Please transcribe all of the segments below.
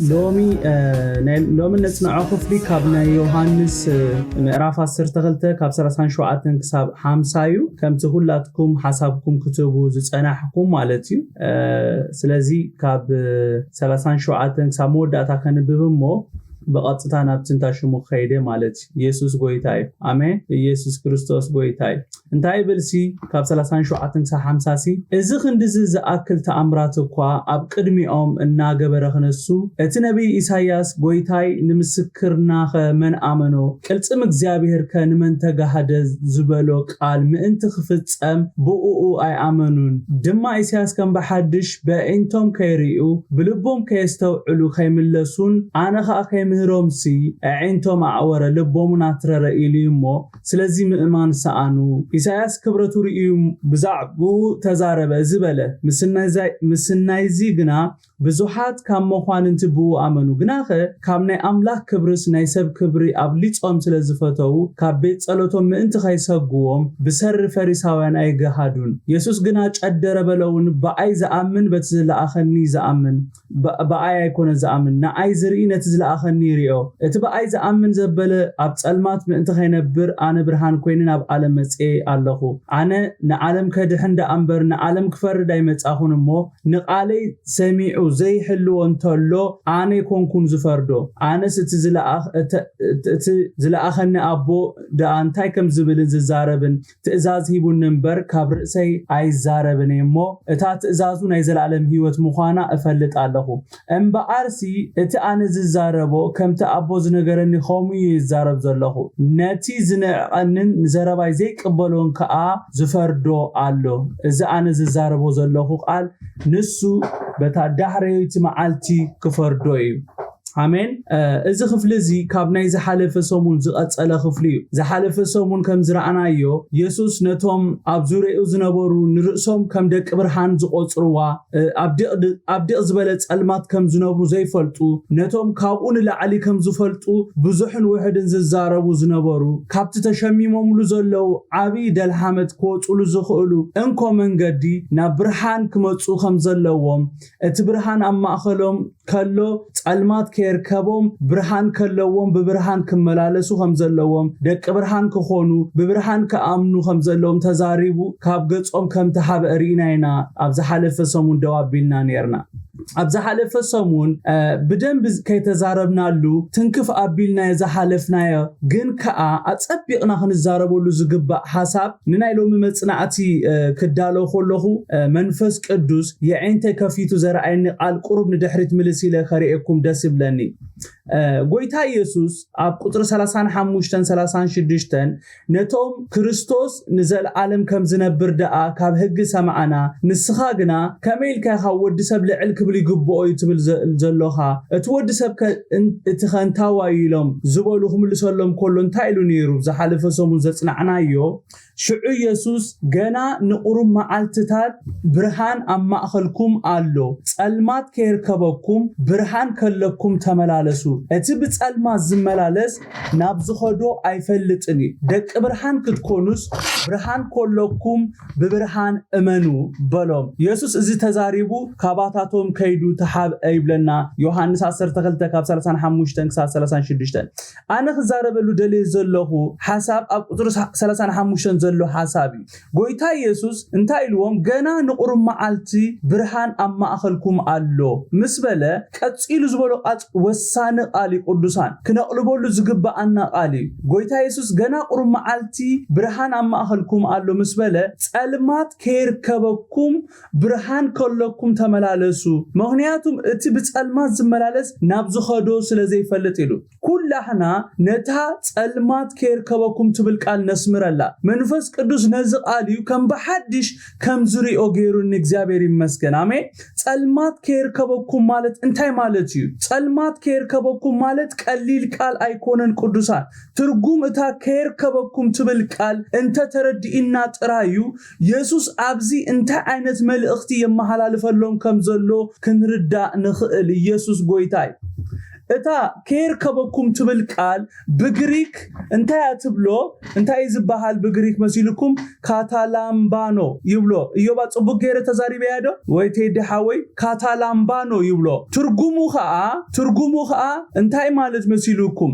ሎሚ እ፣ ናይ ሎሚ ነጽንዖ ክፍሊ ካብ ናይ ዮሃንስ እ፣ ምዕራፍ ዓሰርተ ክልተ ካብ ሰላሳን ሸውዓተን ክሳብ ሓምሳ እዩ። ከምቲ ኩላትኩም ሓሳብኩም ክትህቡ ዝጸናሕኩም ማለት እዩ። እ፣ ስለዚ ካብ እ፣ ሰላሳን ሸውዓተን ክሳብ መወዳእታ ከንብብ እሞ ብቐጥታ ናብ ትንታ ሽሙ ክኸይደ ማለት እዩ። የሱስ ጎይታ እዩ። ኣሜን። ኢየሱስ ክርስቶስ ጎይታ እዩ። እንታይ ይብል ሲ ካብ ሰላሳን ሸውዓተን ክሳብ ሓምሳ ሲ፣ እዚ ክንድዚ ዝኣክል ተኣምራት እኳ ኣብ ቅድሚኦም እናገበረ ክነሱ፣ እቲ ነቢይ ኢሳይያስ፣ ጎይታይ ንምስክርናኸ መን ኣመኖ? ቅልጽም እግዚኣብሔርከ ንመን ተጋህደ ዝበሎ ቃል ምእንቲ ክፍጸም ብእኡ ኣይኣመኑን። ድማ ኢሳይያስ ከም ብሓድሽ በዒንቶም ከይርእዩ፣ ብልቦም ከየስተውዕሉ ከይምለሱን ኣነ ኸኣ ከይምህሮምሲ፣ ኣዒንቶም ኣዕወረ፣ ልቦምን ኣትረረ ኢሉ እዩ እሞ፣ ስለዚ ምእማን ሰኣኑ። ኢሳይያስ ክብረቱ ርእዩ ብዛዕባኡ ተዛረበ፣ እዚ በለ፣ ምስናይዚ ግና ብዙሓት ካብ መኳንንቲ ብኡ ኣመኑ። ግናኸ ካብ ናይ ኣምላኽ ክብርስ ናይ ሰብ ክብሪ ኣብሊጾም ስለ ዝፈተዉ፣ ካብ ቤት ጸሎቶም ምእንቲ ኸይሰግዎም ብሰሪ ፈሪሳውያን ኣይገሃዱን። የሱስ ግና ጨደረ በለውን፣ ብኣይ ዝኣምን በቲ ዝለኣኸኒ ዝኣምን፣ ብ-፣ ብኣይ ኣይኮነ ዝኣምን፣ ንኣይ ዝርኢ ነቲ ዝለኣኸኒ ይርእዮ። እቲ ብኣይ ዝኣምን ዘበለ ኣብ ጸልማት ምእንቲ ኸይነብር ኣነ ብርሃን ኮይነ ናብ ዓለም መጽኤ ኣለኹ። ኣነ ንዓለም ከድሕን ደኣ እምበር ንዓለም ክፈርድ ኣይመጻኹን እሞ፣ ንቓለይ ሰሚዑ ዘይሕልዎ እንተሎ ኣነ ኣይኮንኩን ዝፈርዶ። ኣነስ እቲ ዝለኣኽ-፣ እተ-፣ እቲ ዝለኣኸኒ ኣቦ ደኣ እንታይ ከም ዝብልን ዝዛረብን ትእዛዝ ሂቡኒ እምበር ካብ ርእሰይ ኣይዛረብን እየ እሞ እታ ትእዛዙ ናይ ዘለኣለም ህይወት ምዃና እፈልጥ ኣለኹ። እምበኣርሲ እቲ ኣነ ዝዛረቦ ከምቲ ኣቦ ዝነገረኒ ከምኡ እየ ይዛረብ ዘለኹ። ነቲ ዝንዕቐንን ንዘረባይ ዘይቅበሎን ከኣ ዝፈርዶ ኣሎ። እዚ ኣነ ዝዛረቦ ዘለኹ ቃል ንሱ በታ ዳሕረይቲ መዓልቲ ክፈርዶ እዩ። ኣሜን። እ፣ እዚ ክፍሊ እዚ ካብ ናይ ዝሓለፈ ሰሙን ዝቐጸለ ክፍሊ እዩ። ዝሓለፈ ሰሙን ከም ዝረኣናዮ፣ የሱስ ነቶም ኣብ ዙርያኡ ዝነበሩ ንርእሶም ከም ደቂ ብርሃን ዝቖጽርዋ፣ እ፣ ኣብ ድቕ ድ-፣ ኣብ ድቕ ዝበለ ጸልማት ከም ዝነብሩ ዘይፈልጡ፣ ነቶም ካብኡ ንላዕሊ ከም ዝፈልጡ ብዙሕን ውሑድን ዝዛረቡ ዝነበሩ፣ ካብቲ ተሸሚሞምሉ ዘለዉ ዓቢ ደልሃመት ክወጹሉ ዝኽእሉ እንኮ መንገዲ ናብ ብርሃን ክመጹ ከም ዘለዎም፣ እቲ ብርሃን ኣብ ማእከሎም ከሎ ጸልማት ከየርከቦም፣ ብርሃን ከለዎም ብብርሃን ክመላለሱ ከም ዘለዎም፣ ደቂ ብርሃን ክኾኑ፣ ብብርሃን ክኣምኑ ከም ዘለዎም ተዛሪቡ ካብ ገጾም ከም ተሓብአ ርኢና ኢና ኣብ ዝሓለፈ ሰሙን ደው ኣቢልና ኔርና። ኣብ ዝሓለፈ ሰሙን፣ እ፣ ብደንቢ ከይተዛረብናሉ ትንክፍ ኣቢልናዮ ዝሓለፍናዮ፣ ግን ከኣ ኣጸቢቕና ክንዛረበሉ ዝግባእ ሓሳብ ንናይ ሎሚ መጽናዕቲ፣ እ፣ ክዳሎ ከለኹ፣ እ፣ መንፈስ ቅዱስ የዒንተይ ከፊቱ ዘርኣየኒ ቃል ቁሩብ ንድሕሪት ምልስ ኢለ ከርእየኩም ደስ ይብለኒ። እ፣ ጎይታ ኢየሱስ ኣብ ቁጽሪ ሰላሳን ሓሙሽተን ሰላሳን ሽዱሽተን ነቶም ክርስቶስ ንዘለኣለም ከም ዝነብር ደኣ ካብ ህጊ ሰማዕና፣ ንስኻ ግና ከመይ ኢልካ ኢኻ ወዲ ሰብ ልዕል ክብል ይግብኦ እዩ ትብል ዘ-፣ ዘሎኻ? እቲ ወዲ ሰብ ከ እን-፣ እቲ ኸ እንታይ እዩ ኢሎም ዝበሉ ክምልሰሎም ከሎ እንታይ ኢሉ ነይሩ? ዝሓለፈ ሰሙን ዘጽናዕናዮ ሽዑ የሱስ ገና ንቑሩብ መዓልትታት ብርሃን ኣብ ማእኸልኩም ኣሎ፣ ጸልማት ከይርከበኩም ብርሃን ከለኩም ተመላለሱ። እቲ ብጸልማት ዝመላለስ ናብ ዝኸዶ ኣይፈልጥን እዩ። ደቂ ብርሃን ክትኮኑስ ብርሃን ከለኩም ብብርሃን እመኑ በሎም። የሱስ እዚ ተዛሪቡ ካባታቶም ከይዱ ተሓብአ ይብለና ዮሃንስ ዓሰርተ ክልተ ካብ ሰላሳን ሓሙሽተን ክሳብ ሰላሳን ሽዱሽተን። ኣነ ክዛረበሉ ደልየ ዘለኹ ሓሳብ ኣብ ቁጽሪ ሰላሳን ሓሙሽተን ዘሎ ሓሳብ እዩ። ጎይታ ኢየሱስ እንታይ ኢልዎም? ገና ንቑሩብ መዓልቲ ብርሃን ኣብ ማእኸልኩም ኣሎ ምስ በለ፣ ቀጺሉ ዝበሎ ቃል ወሳኒ ቃል እዩ። ቅዱሳን፣ ክነቕልበሉ ዝግብኣና ቃል እዩ። ጎይታ ኢየሱስ ገና ቁሩብ መዓልቲ ብርሃን ኣብ ማእኸልኩም ኣሎ ምስ በለ፣ ጸልማት ከይርከበኩም ብርሃን ከለኩም ተመላለሱ፣ ምኽንያቱም እቲ ብጸልማት ዝመላለስ ናብ ዝኸዶ ስለ ዘይፈልጥ ኢሉ። ኩላህና ነታ ጸልማት ከይርከበኩም ትብል ቃል ነስምረላ። መንፈስ ቅዱስ ነዚ ቃል እዩ ከም ብሓድሽ ከም ዝሪኦ ገይሩ ንእግዚኣብሔር ይመስገን። ኣሜን። ጸልማት ከይርከበኩም ማለት እንታይ ማለት እዩ? ጸልማት ከይርከበኩም ማለት ቀሊል ቃል ኣይኮነን ቅዱሳን። ትርጉም እታ ከይርከበኩም ትብል ቃል እንተ ተረዲእና ጥራይ እዩ የሱስ ኣብዚ እንታይ ዓይነት መልእኽቲ የመሓላልፈሎም ከም ዘሎ ክንርዳእ ንኽእል። ኢየሱስ ጎይታ እዩ። እታ ከየርከበኩም ትብል ቃል ብግሪክ እንታይ እያ ትብሎ? እንታይ እዩ ዝበሃል ብግሪክ መሲልኩም? ካታላምባኖ ይብሎ። እዮባ ጽቡቅ ገይረ ተዛሪበያ ዶ? ወይ ቴዲ ሓወይ ካታላምባኖ ይብሎ። ትርጉሙ ኸኣ ትርጉሙ ኸኣ እንታይ ማለት መሲልኩም?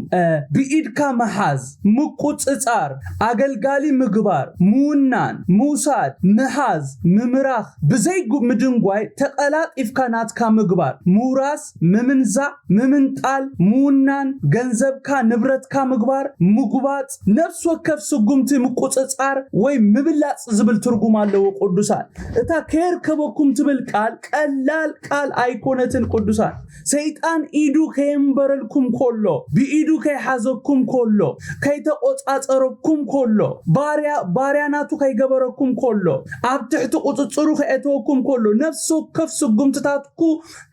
ብኢድካ ምሓዝ፣ ምቁጽጻር፣ ኣገልጋሊ ምግባር፣ ምውናን፣ ምውሳድ፣ ምሓዝ፣ ምምራኽ፣ ብዘይ ምድንጓይ ተቐላጢፍካ ናትካ ምግባር፣ ምውራስ፣ ምምንዛዕ፣ ምምንጣል፣ ምውናን፣ ገንዘብካ፣ ንብረትካ ምግባር፣ ምጉባጥ፣ ነፍሲ ወከፍ ስጉምቲ ምቁጽጻር ወይ ምብላጽ ዝብል ትርጉም ኣለዎ። ቅዱሳን፣ እታ ከየርከበኩም ትብል ቃል ቀላል ቃል ኣይኮነትን። ቅዱሳን፣ ሰይጣን ኢዱ ከየንበረልኩም ከሎ፣ ብኢዱ ከይሓዘኩም ከሎ፣ ከይተቆጻጸረኩም ከሎ፣ ባርያ ባርያ ናቱ ከይገበረኩም ከሎ፣ ኣብ ትሕቲ ቁጽጽሩ ከየተወኩም ከሎ፣ ነፍሲ ወከፍ ስጉምትታትኩ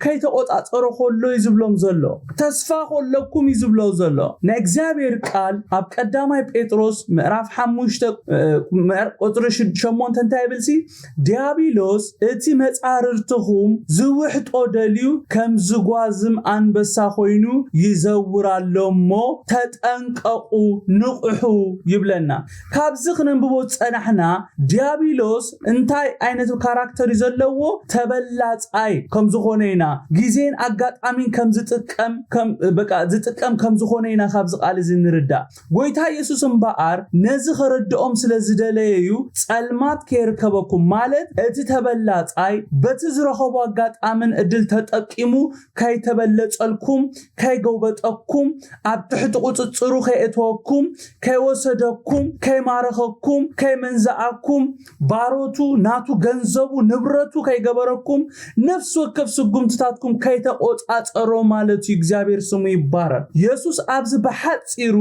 ከይተቆጻጸሮ ከሎ እዩ ዝብሎም ዘሎ። ተስፋ ከለኩም እዩ ዝብሎ ዘሎ። ናይ እግዚኣብሔር ቃል ኣብ ቀዳማይ ጴጥሮስ ምዕራፍ ሓሙሽተ ቁፅሪ ሸሞንተ እንታይ ይብል ሲ? ዲያብሎስ እቲ መፃርርትኹም ዝውሕጦ ደልዩ ከም ዝጓዝም ኣንበሳ ኮይኑ ይዘውር ኣሎ እሞ ተጠንቀቁ፣ ንቕሑ ይብለና። ካብዚ ክነንብቦ ዝፀናሕና ዲያብሎስ እንታይ ዓይነት ካራክተር እዩ ዘለዎ? ተበላፃይ ከም ዝኾነ ኢና። ግዜን ኣጋጣሚን ከም ዝጥቀም ከም በቃ ዝጥቀም ከም ዝኾነ ኢና ካብዚ ቃል እዚ ንርዳእ። ጎይታ ኢየሱስ እምበኣር ነዚ ከረድኦም ስለ ዝደለየ እዩ፣ ጸልማት ከየርከበኩም ማለት እቲ ተበላጻይ በቲ ዝረኸቦ ኣጋጣምን እድል ተጠቂሙ ከይተበለጸልኩም፣ ከይጎበጠኩም፣ ኣብ ትሕቲ ቁጽጽሩ ከየእተወኩም፣ ከይወሰደኩም፣ ከይማረኸኩም፣ ከይመንዘኣኩም፣ ባሮቱ ናቱ ገንዘቡ ንብረቱ ከይገበረኩም፣ ነፍሲ ወከፍ ስጉምትታትኩም ከይተቆጻጸሮ ማለት እዩ። እግዚኣብሔር ስሙ ይባረክ። የሱስ ኣብዚ ብሓጺሩ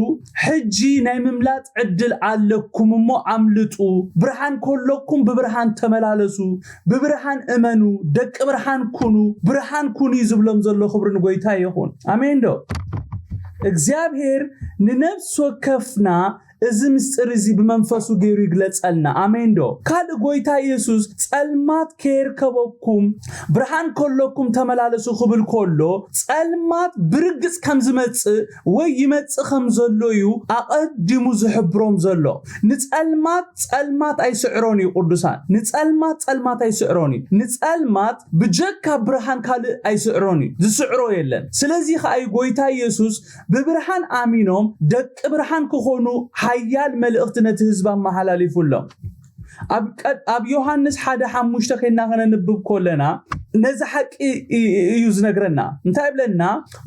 ሕጂ ናይ ምምላጥ ዕድል ኣለኩም እሞ ኣምልጡ፣ ብርሃን ከለኩም ብብርሃን ተመላለሱ፣ ብብርሃን እመኑ፣ ደቂ ብርሃን ኩኑ፣ ብርሃን ኩኑ እዩ ዝብሎም ዘሎ። ክብሪ ንጎይታ ይኹን። ኣሜን ዶ? እግዚኣብሔር ንነፍሲ ወከፍና እዚ ምስጢር እዚ ብመንፈሱ ገይሩ ይግለጸልና። ኣሜን ዶ? ካልእ ጎይታ ኢየሱስ ጸልማት ከየርከበኩም ብርሃን ከለኩም ተመላለሱ ክብል ከሎ ጸልማት ብርግጽ ከም ዝመጽእ ወይ ይመጽእ ከም ዘሎ እዩ ኣቐዲሙ ዝሕብሮም ዘሎ። ንጸልማት ጸልማት ኣይስዕሮን እዩ ቅዱሳን። ንጸልማት ጸልማት ኣይስዕሮን እዩ። ንጸልማት ብጀካ ብርሃን ካልእ ኣይስዕሮን እዩ። ዝስዕሮ የለን። ስለዚ ከኣ እዩ ጎይታ ኢየሱስ ብብርሃን ኣሚኖም ደቂ ብርሃን ክኾኑ ሓያል መልእኽቲ ነቲ ህዝቢ ኣመሓላሊፉሎም። ኣብ ቀ- ኣብ ዮሃንስ ሓደ ሓሙሽተ ኬና ከነንብብ ከለና ነዚ ሓቂ እ- እዩ ዝነግረና። እንታይ ይብለና?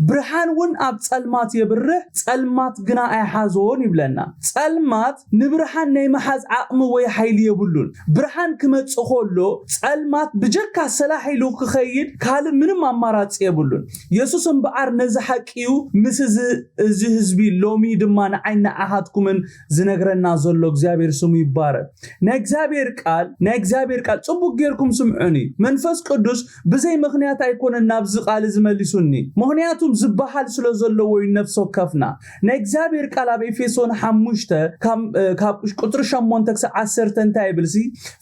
ብርሃን እውን ኣብ ጸልማት የብርህ፣ ጸልማት ግና ኣይሓዞን ይብለና። ጸልማት ንብርሃን ናይ መሓዝ ዓቕሚ ወይ ሓይሊ የብሉን። ብርሃን ክመጽእ ከሎ ጸልማት ብጀካ ሰላሕ ኢሉ ክኸይድ ካልእ ምንም ኣማራጺ የብሉን። የሱስ እምበኣር ነዚ ሓቂ እዩ ምስ እዚ እዚ ህዝቢ ሎሚ ድማ ንዓይ ንዓኻትኩምን ዝነግረና ዘሎ። እግዚኣብሔር ስሙ ይባረክ። ናይ እግዚኣብሔር ቃል ናይ እግዚኣብሔር ቃል ጽቡቅ ጌርኩም ስምዑኒ። መንፈስ ቅዱስ ብዘይ ምኽንያት ኣይኮነን ናብዚ ቃል እዚ መሊሱኒ፣ ምኽንያቱም ዝበሃል ስለ ዘለዎ እዩ። ነፍሲ ወከፍና ናይ እግዚኣብሔር ቃል ኣብ ኤፌሶን ሓሙሽተ ካብ እ፣ ካብ ቁጥሪ ሸሞንተ ክሳብ ዓሰርተ እንታይ ይብል ሲ?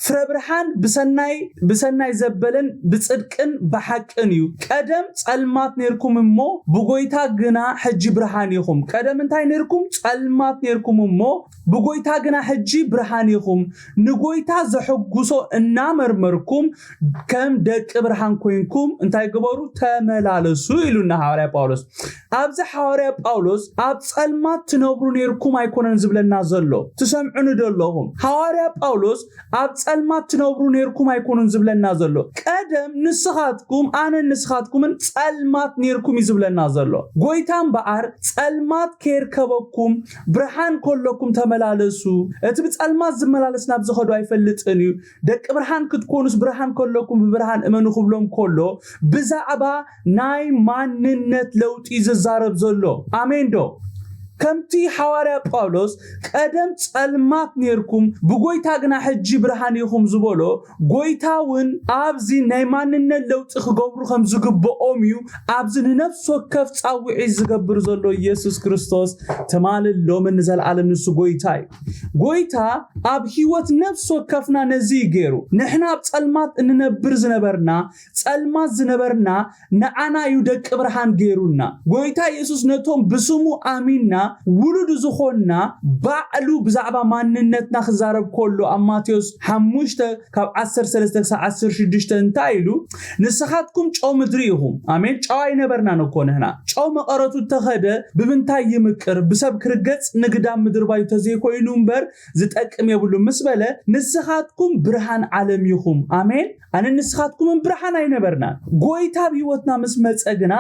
ፍረ ብርሃን ብሰናይ ብሰናይ ዘበለን ብጽድቅን ብሓቅን እዩ። ቀደም ጸልማት ኔርኩም እሞ ብጎይታ ግና ሕጂ ብርሃን ኢኹም። ቀደም እንታይ ኔርኩም? ጸልማት ኔርኩም እሞ ብጎይታ ግና ሕጂ ብርሃን ኢኹም። ንጎይታ ዘሐጉሶ እናመርመርኩም ከም ደቂ ብርሃን ኮይንኩም እንታይ ግበሩ? ተመላለሱ ኢሉና ሃዋርያ ጳውሎስ። ኣብዚ ሃዋርያ ጳውሎስ ኣብ ጸልማት ትነብሩ ኔርኩም ኣይኮነን ዝብለና ዘሎ። ትሰምዑኒ ዶ ኣለኹም? ሃዋርያ ጳውሎስ ኣብ ጸልማት ትነብሩ ኔርኩም ኣይኮኑን ዝብለና ዘሎ። ቀደም ንስኻትኩም ኣነን ንስኻትኩምን ጸልማት ኔርኩም እዩ ዝብለና ዘሎ። ጎይታ እምበኣር ጸልማት ከይርከበኩም ብርሃን ከለኩም ተመላለሱ። እቲ ብጸልማት ዝመላለስ ናብ ዝኸዶ ኣይፈልጥን እዩ። ደቂ ብርሃን ክትኮኑስ ብርሃን ከለኩም ብብርሃን እመኑ ክብሎም ከሎ ብዛዕባ ናይ ማንነት ለውጢ ዝዛረብ ዘሎ። ኣሜን ዶ? ከምቲ ሓዋርያ ጳውሎስ ቀደም ጸልማት ኔርኩም፣ ብጎይታ ግና ሕጂ ብርሃን ኢኹም ዝበሎ፣ ጎይታ እውን ኣብዚ ናይ ማንነት ለውጢ ክገብሩ ከም ዝግብኦም እዩ ኣብዚ ንነፍሲ ወከፍ ጻውዒት ዝገብር ዘሎ ኢየሱስ ክርስቶስ። ትማልን ሎምን ንዘለኣለም ንሱ ጎይታ እዩ። ጎይታ ኣብ ህይወት ነፍሲ ወከፍና ነዚ እዩ ገይሩ። ንሕና ኣብ ጸልማት እንነብር ዝነበርና፣ ጸልማት ዝነበርና፣ ንዓና እዩ ደቂ ብርሃን ገይሩና። ጎይታ ኢየሱስ ነቶም ብስሙ ኣሚንና ውሉድ ዝኾንና ባዕሉ ብዛዕባ ማንነትና ክዛረብ ከሎ ኣብ ማቴዎስ ሓሙሽተ ካብ ዓሰርተ ሰለስተ ክሳብ ዓሰርተ ሽዱሽተ እንታይ ኢሉ? "ንስኻትኩም ጨው ምድሪ ኢኹም." ኣሜን። ጨው ኣይነበርናን እኮ ንሕና። ጨው መቐረቱ እንተኸደ ብምንታይ ይምቅር? ብሰብ ክርገጽ ንግዳም ምድርባዩ ተዘይኮይኑ እምበር ዝጠቅም የብሉ ምስ በለ፣ "ንስኻትኩም ብርሃን ዓለም ኢኹም." ኣሜን። ኣነ ንስኻትኩምን ብርሃን ኣይነበርናን። ጎይታ ኣብ ህይወትና ምስ መጸ ግና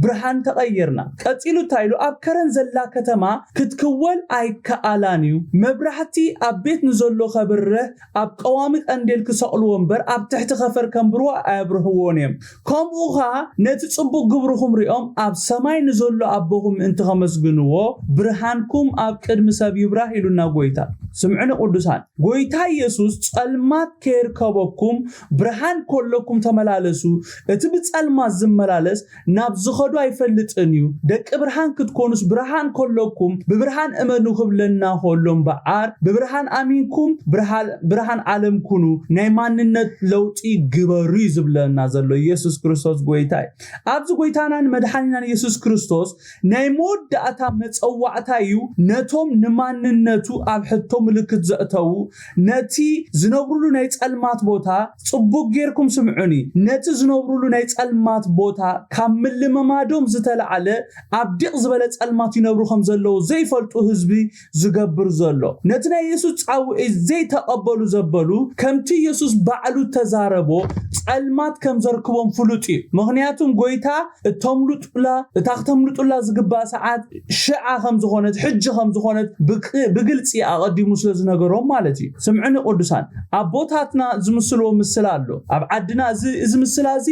ብርሃን ተቐይርና። ቀጺሉ እንታይ ኢሉ? "ኣብ ከረን ዘላ ከተማ ክትክወል ኣይከኣላን እዩ። መብራህቲ ኣብ ቤት ንዘሎ ከብርህ ኣብ ቀዋሚ ቀንዴል ክሰቕልዎ እምበር ኣብ ትሕቲ ከፈር ከንብርዎ ኣየብርህዎን እዮም። ከምኡ ኸኣ ነቲ ጽቡቕ ግብርኹም ሪኦም ኣብ ሰማይ ንዘሎ ኣቦኹም ምእንቲ ከመስግንዎ ብርሃንኩም ኣብ ቅድሚ ሰብ ይብራህ" ኢሉና ጎይታ። ስምዑኒ ቅዱሳን፣ ጎይታ ኢየሱስ "ጸልማት ከየርከበኩም ብርሃን ከለኩም ተመላለሱ። እቲ ብጸልማት ዝመላለስ ናብ ዝኸዶ ኣይፈልጥን እዩ። ደቂ ብርሃን ክትኮኑስ ብርሃን ከለኩም ብብርሃን እመኑ ክብለና ከሎ እምበኣር ብብርሃን ኣሚንኩም ብርሃን፣ ብርሃን ዓለም ኩኑ፣ ናይ ማንነት ለውጢ ግበሩ" እዩ ዝብለና ዘሎ ኢየሱስ ክርስቶስ ጎይታ እዩ። ኣብዚ ጎይታናን መድሓኒናን ኢየሱስ ክርስቶስ ናይ መወዳእታ መጸዋዕታ እዩ። ነቶም ንማንነቱ ኣብ ሕቶ ምልክት ዘእተዉ፣ ነቲ ዝነብሩሉ ናይ ጸልማት ቦታ፣ ጽቡቅ ጌርኩም ስምዑኒ፣ ነቲ ዝነብሩሉ ናይ ጸልማት ቦታ ካብ ምልምማዶም ዝተለዓለ ኣብ ዲቕ ዝበለ ጸልማት ይነብሩ ከም ዘለዉ ዘይፈልጡ ህዝቢ ዝገብር ዘሎ። ነቲ ናይ የሱስ ጻውዒት ዘይተቐበሉ ዘበሉ፣ ከምቲ የሱስ ባዕሉ ተዛረቦ፣ ጸልማት ከም ዘርክቦም ፍሉጥ እዩ። ምኽንያቱም ጎይታ እተምልጡላ፣ እታ ክተምልጡላ ዝግባእ ሰዓት ሽዓ ከም ዝኾነት፣ ሕጂ ከም ዝኾነት ብቅ-፣ ብግልጺ ኣቐዲሙ ስለ ዝነገሮም ማለት እዩ። ስምዑኒ ቅዱሳን፣ ኣቦታትና ዝምስልዎ ምስላ ኣሎ። ኣብ ዓድና እዚ፣ እዚ ምስላ እዚ፣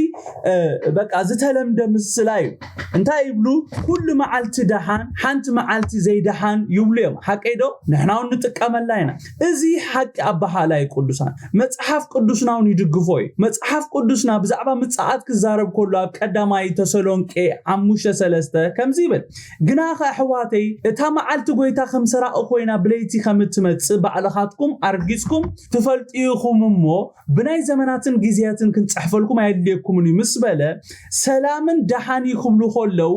እ፣ በቃ ዝተለምደ ምስላ እዩ። እንታይ ይብሉ? "ኩሉ መዓልቲ ደሓን፣ ሓንቲ መዓልቲ ዘይደሓን" ይብሉ እዮም። ሓቀይ ዶ? ንሕና እውን ንጥቀመላ ኢና። እዚ ሓቂ ኣበሃህላ እዩ ቅዱሳን። መጽሓፍ ቅዱስና እውን ይድግፎ እዩ። መጽሓፍ ቅዱስና ብዛዕባ ምጽኣት ክዛረብ ከሎ ኣብ ቀዳማይ ተሰሎንቄ ሓሙሽተ ሰለስተ ከምዚ ይብል፣ "ግናኸ ኣሕዋተይ፣ እታ መዓልቲ ጎይታ ከም ሰራቒ ኮይና ብለይቲ ከም እትመጽእ ባዕልኻትኩም ኣርጊጽኩም ትፈልጡ ኢኹም እሞ፣ ብናይ ዘመናትን ግዜያትን ክንጽሕፈልኩም ኣየድልየኩምን እዩ" ምስ በለ፣ "ሰላምን ደሓን እዩ" ክብሉ ከለዉ፣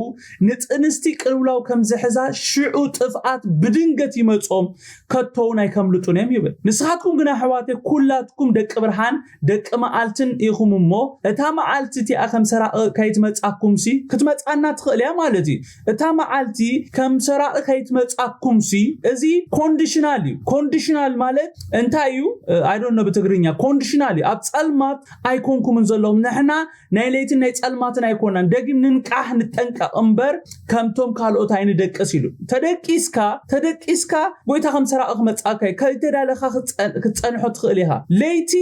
ንጥንስቲ ቅልውላው ከም ዝሕዛ ሽዑ ጥፍኣት ብድንገት ይመጾም፣ ከቶ እውን ኣይከምልጡን እዮም ይብል። ንስኻትኩም ግና ኣሕዋተይ፣ ኩላትኩም ደቂ ብርሃን ደቂ መዓልትን ኢኹም እሞ፣ እታ መዓልቲ እቲኣ ከም ሰራቒ ከይትመጻኩምሲ፣ ክትመጻና ትኽእል እያ ማለት እዩ። እታ መዓልቲ ከም ሰራቒ ከይትመጻኩምሲ፣ እዚ ኮንዲሽናል እዩ። ኮንዲሽናል ማለት እንታይ እዩ? I don't know ብትግርኛ። ኮንዲሽናል እዩ። ኣብ ጸልማት ኣይኮንኩምን ዘለኹም። ንሕና ናይ ለይትን ናይ ጸልማትን ኣይኮናን። ደጊም ንንቃሕ፣ ንጠንቀቕ እምበር ከምቶም ካልኦት ኣይንደቅስ ኢሉ። ተደቂስካ፣ ተደቂስካ ጎይታ ከም ሰራቒ ክመጽኣካ እዩ። ከይተዳለኻ ክትጸን-፣ ክትጸንሖ ትኽእል ኢኻ። ለይቲ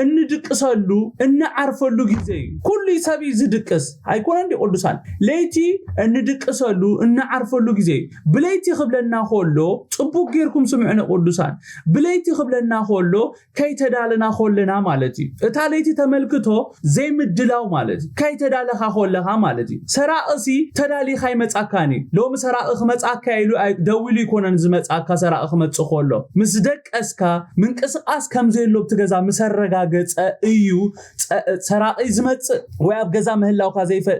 እንድቅሰሉ፣ እንዓርፈሉ ግዜ እዩ። ኩሉ ሰብ እዩ ዝድቅስ። ኣይኮነን ድዩ ቅዱሳን? ለይቲ እንድቅሰሉ፣ እንዓርፈሉ ግዜ እዩ። ብለይቲ ክብለና ከሎ፣ ጽቡቅ ጌርኩም ስምዑኒ ቅዱሳን። ብለይቲ ክብለና ከሎ፣ ከይተዳለና ከለና ማለት እዩ። እታ ለይቲ ተመልክቶ ዘይምድላው ማለት እዩ። ከይተዳለኻ ከለኻ ማለት እዩ። ሰራቕሲ ተዳሊኻ ኣይመጻካን እዩ። ሎሚ ሰራቒ ክመጻካ ኢሉ ኣይ-፣ ደዊሉ ኣይኮነን ዝመጻካ ሰራቒ ክመጽእ ከሎ። ምስ ደቀስካ ምንቅስቓስ ከም ዘየሎ ኣብቲ ገዛ ምስ ኣረጋገጸ እዩ ጸ-፣ ሰራቒ ዝመጽእ ወይ ኣብ ገዛ ምህላውካ ዘይፈ-፣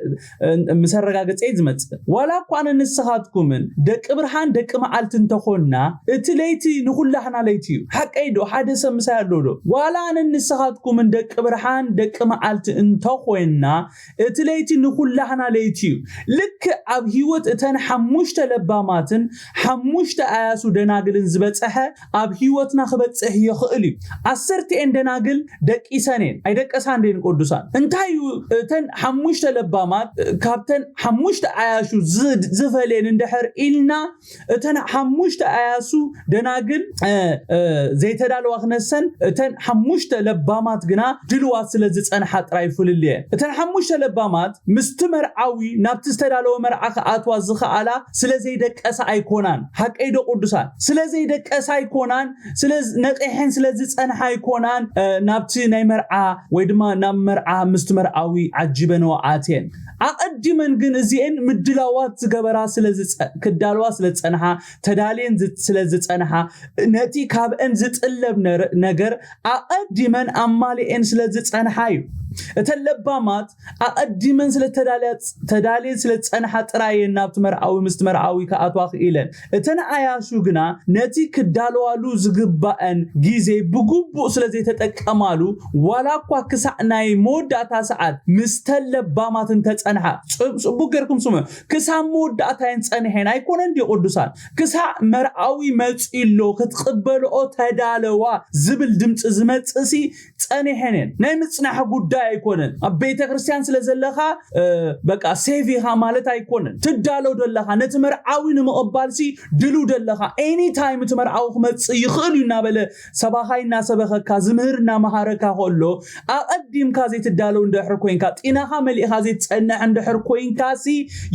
ምስ ኣረጋገጸ እዩ ዝመጽእ። ዋላ እኳ ኣነ ንስኻትኩምን ደቂ ብርሃን ደቂ መዓልቲ እንተኾንና፣ እቲ ለይቲ ንኹላህና ለይቲ እዩ። ሓቀይ ዶ? ሓደ ሰብ ምሳይ ኣሎ ዶ? ዋላ ኣነ ንስኻትኩምን ደቂ ብርሃን ደቂ መዓልቲ እንተኾንና፣ እቲ ለይቲ ንኹላህና ለይቲ እዩ። ልክዕ ኣብ ህይወት እተን ሓሙሽተ ለባማትን ሓሙሽተ ኣያሱ ደናግልን ዝበጽሐ፣ ኣብ ህይወትና ክበጽሕ ይኽእል እዩ። ዓሰርተኤን ደናግል ደቂሰን እየን፣ ኣይደቀሳን ኣሜን ቅዱሳን። እንታይ እዩ እተን ሓሙሽተ ለባማት ካብተን ሓሙሽተ ዓያሹ ዝ- ዝፈልየን እንድሕር ኢልና፣ እተን ሓሙሽተ ዓያሱ ደናግል እ፣ እ፣ ዘይተዳለዋ ክነሰን፣ እተን ሓሙሽተ ለባማት ግና ድልዋት ስለ ዝጸንሓ ጥራይ ፍልልየን። እተን ሓሙሽተ ለባማት ምስቲ መርዓዊ ናብቲ ዝተዳለወ መርዓ ክኣትዋ ዝኸኣላ ስለ ዘይደቀሳ ኣይኮናን። ሓቀይ ዶ ቅዱሳን? ስለ ዘይደቀሳ ኣይኮናን፣ ስለ ዝ- ነቂሐን ስለ ዝጸንሓ ኣይኮናን። እ፣ ናብቲ ናይ መርዓ ወይ ድማ ናብ መርዓ ምስቲ መርዓዊ ዓጂበንኦ ኣትየን። ኣቐዲመን ግን እዚኤን ምድላዋት ዝገበራ ስለ ዝጸ- ክዳልዋ ስለ ዝጸንሓ፣ ተዳልየን ዝ- ስለ ዝጸንሓ፣ ነቲ ካብአን ዝጥለብ ነር- ነገር ኣቐዲመን ኣማሊኤን ስለ ዝጸንሓ እዩ። እተን ለባማት ኣቐዲመን ስለ ተዳልያ- ተዳልየን ስለ ዝጸንሓ ጥራየን ናብቲ መርዓዊ ምስቲ መርዓዊ ክኣትዋ ክኢለን። እተን ዓያሹ ግና ነቲ ክዳለዋሉ ዝግባአን ግዜ ብግቡእ ስለ ዘይተጠቀማሉ፣ ዋላ እኳ ክሳዕ ናይ መወዳእታ ሰዓት ምስተን ለባማት እንተጸንሓ፣ ጽ- ጽቡቅ ጌርኩም ስምዑ፣ ክሳብ መወዳእታ እየን ጸኒሐን ኣይኮነን ድዩ ቅዱሳን? ክሳዕ መርዓዊ መጺኡ ኣሎ ክትቕበልኦ ተዳለዋ ዝብል ድምፂ ዝመጽእሲ ጸኒሐን እየን። ናይ ምጽናሕ ጉዳይ ኣይኮነን። ኣብ ቤተ ክርስቲያን ስለ ዘለኻ እ፣ በቃ ሴፍ ኢኻ ማለት ኣይኮነን። ትዳሎ ደለኻ ነቲ መርዓዊ ንምቕባልሲ ድሉ ደለኻ። ኤኒ ታይም እቲ መርዓዊ ክመጽእ ይኽእል እዩ እናበለ ሰባኻይ እናሰበኸካ ዝምህር እናመሃረካ ከሎ ኣቐዲምካ ዘይትዳሎ እንድሕር ኮይንካ ጢናኻ መሊእኻ ዘይትጸንሕ እንድሕር ኮይንካሲ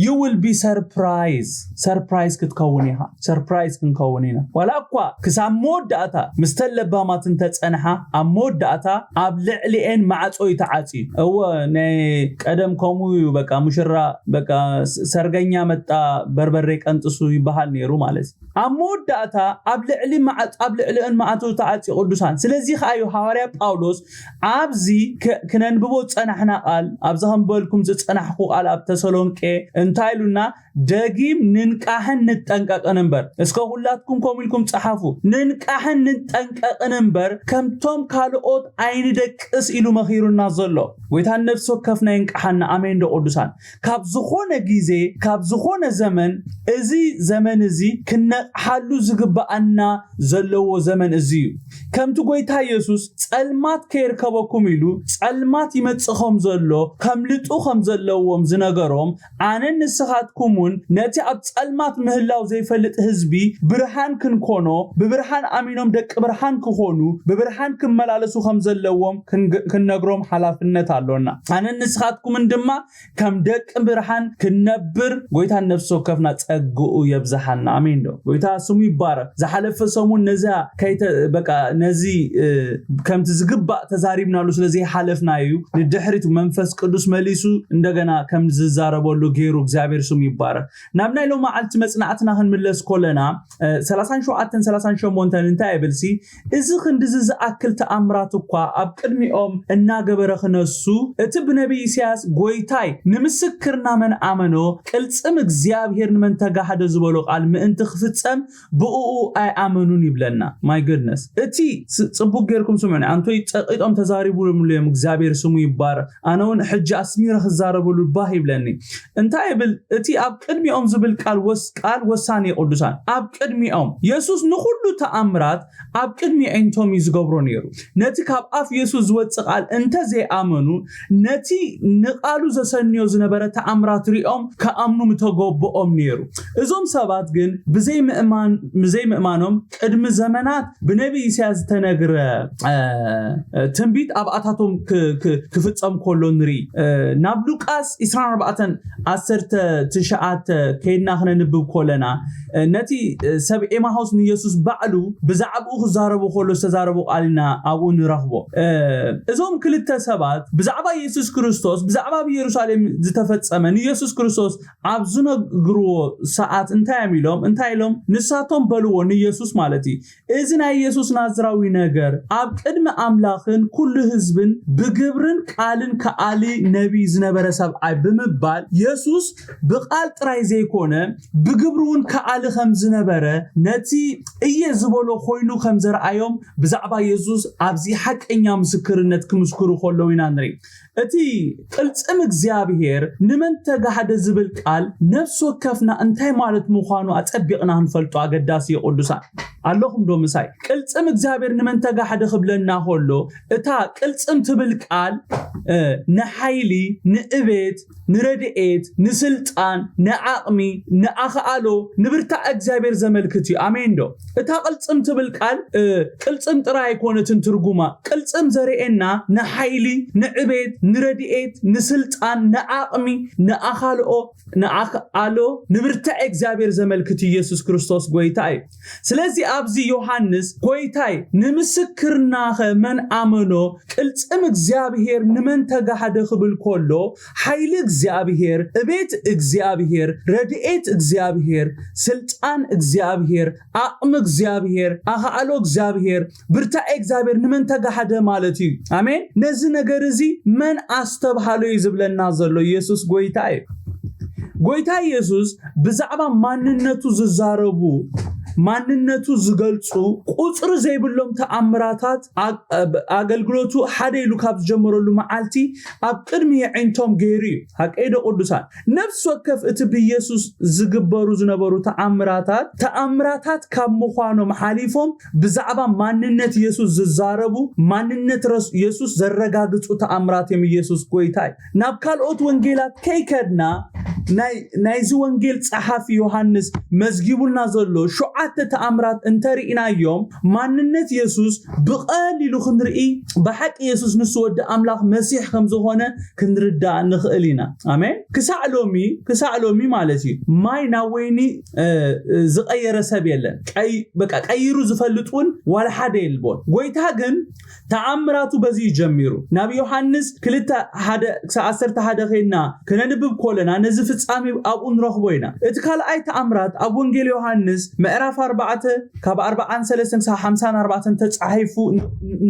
you will be surprise surprise ክትከውን ኢኻ። ሰርፕራይዝ ክንከውን ኢና። ዋላ እኳ ክሳብ መወዳእታ ምስተን ለባማት እንተጸንሓ፣ ኣብ መወዳእታ ኣብ ልዕሊኤን ማዕጾ እዩ ተዓጽዩ። እወ ናይ ቀደም ከምኡ እዩ። በቃ ሙሽራ በቃ ስ- ሰርገኛ መጣ በርበሬ ቀንጥሱ ይበሃል ነይሩ ማለት እዩ። ኣብ መወዳእታ ኣብ ልዕሊ ማዕጽ ኣብ ልዕሊኦን ማዕጾ ተዓጽዩ ቅዱሳን። ስለዚ ከኣ እዩ ሃዋርያ ጳውሎስ ኣብዚ ክ- ክነንብቦ ዝጸናሕና ቃል ኣብዚ ከምበልኩም ዝጸናሕኩ ቃል ኣብ ተሰሎንቄ እንታይ ኢሉና ደጊም ንንቃሕን ንጠንቀቕን እምበር። እስከ ሁላትኩም ከምኡ ኢልኩም ጸሓፉ። ንንቃሕን ንጠንቀቕን እምበር ከምቶም ካልኦት ኣይንደቅስ ኢሉ መኺሩና ዘሎ። ጎይታን ነፍሲ ወከፍና ይንቃሓና። ኣሜን ዶ ቅዱሳን? ካብ ዝኾነ ግዜ ካብ ዝኾነ ዘመን እዚ ዘመን እዚ ክነቕሓሉ ዝግባኣና ዘለዎ ዘመን እዚ እዩ። ከምቲ ጎይታ ኢየሱስ ጸልማት ከይርከበኩም ኢሉ ጸልማት ይመጽእ ከም ዘሎ ከምልጡ ከም ዘለዎም ዝነገሮም ኣነን ንስኻትኩም እውን ነቲ ኣብ ጸልማት ምህላው ዘይፈልጥ ህዝቢ ብርሃን ክንኮኖ ብብርሃን ኣሚኖም ደቂ ብርሃን ክኾኑ ብብርሃን ክመላለሱ ከም ዘለዎም ክንነግሮም ሓላፍነት ኣሎና። ኣነን ንስኻትኩምን ድማ ከም ደቂ ብርሃን ክንነብር ጎይታ ነፍሲ ወከፍና ጸግኡ የብዝሓልና። ኣሜን ዶ? ጎይታ ስሙ ይባረክ። ዝሓለፈ ሰሙን ነዚያ ከይተ በቃ ነዚ ከምቲ ዝግባእ ተዛሪብናሉ ስለ ዘይሓለፍና እዩ። ንድሕሪት መንፈስ ቅዱስ መሊሱ እንደገና ከም ዝዛረበሉ ገይሩ እግዚኣብሔር ስሙ ይባረክ። ናብ ናይ ሎማዓልቲ መጽናዕትና ክንምለስ ኮለና ሰላሳን ሸውዓተን ሰላሳን ሸሞንተን እንታይ ይብልሲ እዚ ክንድዚ ዝኣክል ተኣምራት እኳ ኣብ ቅድሚኦም እናገበረ ክነሱ እቲ ብነቢይ ኢሳያስ ጎይታይ ንምስክርና መን ኣመኖ ቅልጽም እግዚኣብሔር ንመን ተጋህደ ዝበሎ ቃል ምእንቲ ክፍጸም ብእኡ ኣይኣመኑን ይብለና። My goodness እቲ ጽቡቅ ጌርኩም ስምዑኒ። ኣንቶይ ጸቂጦም ተዛሪቡሎም እዮም። እግዚኣብሔር ስሙ ይባረክ። ኣነ እውን ሕጂ ኣስሚረ ክዛረበሉ ባህ ይብለኒ። እንታይ ይብል እቲ ኣብ ቅድሚኦም ዝብል ቃል ወስ ቃል ወሳኒ ቅዱሳን ኣብ ቅድሚኦም የሱስ ንኹሉ ተኣምራት ኣብ ቅድሚ ዕንቶም እዩ ዝገብሮ ነይሩ። ነቲ ካብ ኣፍ የሱስ ዝወጽእ ቃል እንተ ዘይኣመኑ ነቲ ንቃሉ ዘሰንዮ ዝነበረ ተኣምራት ሪኦም ክኣምኑ ምተገብኦም ነይሩ። እዞም ሰባት ግን ብዘይምእማን ብዘይምእማኖም ቅድሚ ዘመናት ብነቢ ኢሳያስ ዝተነግረ ትንቢት ኣብኣታቶም ክፍጸም ከሎ ንርኢ። ናብ ሉቃስ ዕስራን ኣርባዕተን ዓሰርተ ትሽዓተ ከይድና ክነንብብ ከለና ነቲ ሰብ ኤማሆስ ንየሱስ ባዕሉ ብዛዕባኡ ክዛረቡ ከሎ ዝተዛረቡ ቃል ኢና ኣብኡ ንረኽቦ። እዞም ክልተ ሰባት ብዛዕባ የሱስ ክርስቶስ ብዛዕባ ኣብ ኢየሩሳሌም ዝተፈጸመ ንየሱስ ክርስቶስ ኣብ ዝነግርዎ ሰዓት እንታይ እዮም ኢሎም እንታይ ኢሎም ንሳቶም በልዎ ንየሱስ ማለት እዩ እዚ ናይ የሱስ ናዝራዊ ነገር ኣብ ቅድሚ ኣምላኽን ኩሉ ህዝብን ብግብርን ቃልን ከኣሊ ነቢይ ዝነበረ ሰብኣይ ብምባል የሱስ ብቃል ጥራይ ዘይኮነ ብግብሪ እውን ከኣሊ ከም ዝነበረ ነቲ እየ ዝበሎ ኮይኑ ከም ዘርኣዮም ብዛዕባ የሱስ ኣብዚ ሓቀኛ ምስክርነት ክምስክሩ ከለዉ ኢና ንርኢ። እቲ ቅልጽም እግዚኣብሔር ንመን ተጋህደ ዝብል ቃል ነፍሲ ወከፍና እንታይ ማለት ምዃኑ ኣጸቢቕና ክንፈልጦ ኣገዳሲ እዩ። ቅዱሳን ኣለኹም ዶ ምሳይ? ቅልጽም እግዚኣብሔር ንመን ተጋህደ ክብለና ከሎ እታ ቅልጽም ትብል ቃል ንሓይሊ፣ ንእቤት፣ ንረድኤት፣ ንስልጣን፣ ንዓቕሚ፣ ንኣኽኣሎ፣ ንብርታዕ እግዚኣብሔር ዘመልክት እዩ። ኣሜን ዶ? እታ ቅልጽም ትብል ቃል ቅልጽም ጥራይ ኣይኮነትን ትርጉማ። ቅልጽም ዘርእየና ንሓይሊ፣ ንዕቤት፣ ንረድኤት፣ ንስልጣን፣ ንዓቕሚ፣ ንኣኻልኦ፣ ንኣኽኣሎ፣ ንብርታዕ እግዚኣብሔር ዘመልክት ኢየሱስ ክርስቶስ ጎይታ እዩ። ስለዚ ኣብዚ ዮሃንስ ጎይታይ ንምስክርናኸ መን ኣመኖ? ቅልጽም እግዚኣብሔር ንመን ተጋህደ ክብል ከሎ ሓይሊ እግዚኣብሔር፣ እቤት እግዚኣብሔር፣ ረድኤት እግዚኣብሔር፣ ስልጣን እግዚኣብሔር፣ ዓቕሚ እግዚኣብሔር፣ ኣኽኣሎ እግዚኣብሔር፣ ብርታዕ እግዚኣብሔር ንመን ተጋህደ ማለት እዩ። ኣሜን። ነዚ ነገር እዚ መን ኣስተብሃሎ እዩ ዝብለና ዘሎ። ኢየሱስ ጎይታ እዩ። ጎይታ ኢየሱስ ብዛዕባ ማንነቱ ዝዛረቡ፣ ማንነቱ ዝገልጹ ቁጽሪ ዘይብሎም ተኣምራታት ኣገልግሎቱ ሓደ ኢሉ ካብ ዝጀመረሉ መዓልቲ ኣብ ቅድሚ የዒንቶም ገይሩ እዩ። ሓቀይ ዶ ቅዱሳን? ነፍሲ ወከፍ እቲ ብኢየሱስ ዝግበሩ ዝነበሩ ተኣምራታት ተኣምራታት ካብ ምዃኖም ሓሊፎም ብዛዕባ ማንነት ኢየሱስ ዝዛረቡ፣ ማንነት የሱስ ዘረጋግጹ ተኣምራት እዮም። ኢየሱስ ጎይታ እዩ። ናብ ካልኦት ወንጌላት ከይከድና ናይዚ ወንጌል ጸሓፊ ዮሃንስ መዝጊቡልና ዘሎ ሸውዓተ ተኣምራት እንተርኢናዮም ማንነት የሱስ ብቐሊሉ ክንርኢ፣ ብሓቂ የሱስ ንሱ ወዲ ኣምላኽ መሲሕ ከም ዝኾነ ክንርዳእ ንኽእል ኢና። ኣሜን። ክሳዕ ሎሚ ክሳዕ ሎሚ ማለት እዩ ማይ ናብ ወይኒ ዝቀየረ ሰብ የለን። በቃ ቀይሩ ዝፈልጥ እውን ዋላ ሓደ የልቦን። ጎይታ ግን ተኣምራቱ በዚ እዩ ጀሚሩ። ናብ ዮሃንስ ክልተ ሓደ ክሳብ ዓሰርተ ሓደ ኸይድና ክነንብብ ከለና ነዚ ፍጻሜ ኣብኡ ንረኽቦ ኢና። እቲ ካልኣይ ተኣምራት ኣብ ወንጌል ዮሃንስ ምዕራፍ ኣርባዕተ ካብ ኣርባዓን ሰለስተን ክሳብ ሓምሳን ኣርባዕተን ተጻሒፉ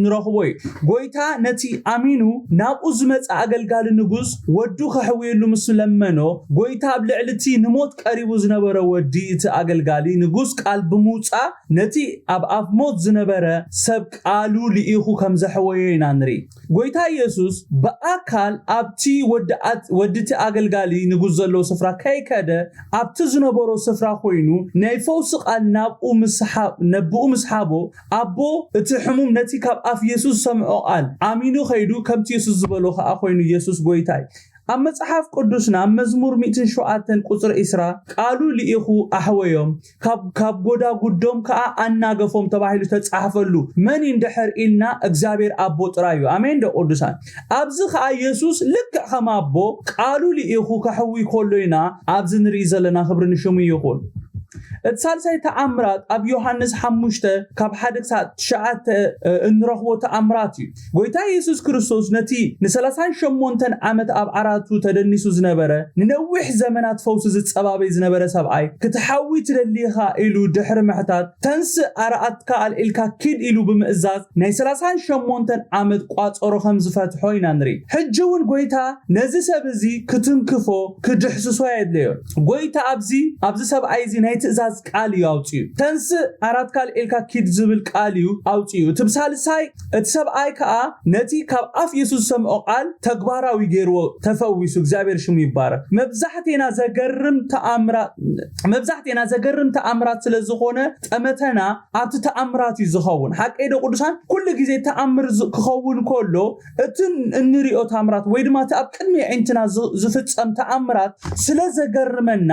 ንረኽቦ እዩ። ጎይታ ነቲ ኣሚኑ ናብኡ ዝመጸ ኣገልጋሊ ንጉስ ወዱ ከሕውየሉ ምስ ለመኖ፣ ጎይታ ኣብ ልዕሊ እቲ ንሞት ቀሪቡ ዝነበረ ወዲ እቲ ኣገልጋሊ ንጉስ ቃል ብምውጻእ ነቲ ኣብ ኣፍ ሞት ዝነበረ ሰብ ቃሉ ልኢኹ ከም ዘሕወዮ ኢና ንርኢ። ጎይታ ኢየሱስ ብኣካል ኣብቲ ወዲ እቲ ኣገልጋሊ ንጉስ ዘለዎ ስፍራ ከይከደ ኣብቲ ዝነበሮ ስፍራ ኮይኑ ናይ ፈውሲ ቃል ናብኡ ነብኡ ምስ ሓቦ ኣቦ እቲ ሕሙም ነቲ ካብ ኣፍ የሱስ ዝሰምዖ ቃል ኣሚኑ ከይዱ ከምቲ የሱስ ዝበሎ ከኣ ኮይኑ። የሱስ ጎይታ እዩ። ኣብ መጽሓፍ ቅዱስና ኣብ መዝሙር ሚእትን ሸውዓተን ቁጽሪ ዒስራ ቃሉ ልኢኹ ኣሕወዮም ካብ ጎዳጉዶም ከኣ ኣናገፎም ተባሂሉ ተጻሕፈሉ መን እንድሕር ኢልና እግዚኣብሔር ኣቦ ጥራይ እዩ። ኣሜን ዶ ቅዱሳን? ኣብዚ ከኣ የሱስ ልክዕ ከም ኣቦ ቃሉ ልኢኹ ከሕዊ ከሎ ኢና ኣብዚ ንርኢ ዘለና። ክብሪ ንሽሙ ይኹን። እቲ ሳልሳይ ተኣምራት ኣብ ዮሃንስ ሓሙሽተ ካብ ሓደ ክሳብ ትሽዓተ እንረኽቦ ተኣምራት እዩ። ጎይታ የሱስ ክርስቶስ ነቲ ንሰላሳን ሸሞንተን ዓመት ኣብ ዓራቱ ተደኒሱ ዝነበረ ንነዊሕ ዘመናት ፈውሲ ዝጸባበይ ዝነበረ ሰብኣይ ክትሓዊ ትደሊኻ ኢሉ ድሕሪ ምሕታት ተንስእ ኣርኣትካ ኣልዒልካ ኪድ ኢሉ ብምእዛዝ ናይ ሰላሳን ሸሞንተን ዓመት ቋጸሮ ከም ዝፈትሖ ኢና ንርኢ። ሕጂ እውን ጎይታ ነዚ ሰብ እዚ ክትንክፎ ክድሕስሶ የድለዮ። ጎይታ ኣብዚ ኣብዚ ሰብኣይ እዚ ናይ ትእዛዝ ቃል እዩ ኣውፅዩ። ተንስእ ኣርኣትካ ኣልዒልካ ኪድ ዝብል ቃል እዩ ኣውፅዩ። እቲ ብሳልሳይ እቲ ሰብኣይ ከዓ ነቲ ካብ ኣፍ የሱስ ዝሰምዖ ቃል ተግባራዊ ገይርዎ ተፈዊሱ። እግዚኣብሔር ሽሙ ይባረክ። መብዛሕቴና ዘገርም ተኣምራት መብዛሕቴና ዘገርም ተኣምራት ስለ ዝኾነ ጠመተና ኣብቲ ተኣምራት እዩ ዝኸውን። ሓቀይ ዶ ቅዱሳን? ኩሉ ግዜ ተኣምር ክኸውን ከሎ እቲ እንሪኦ ተኣምራት ወይ ድማ እቲ ኣብ ቅድሚ ኣዒንትና ዝፍጸም ተኣምራት ስለ ዘገርመና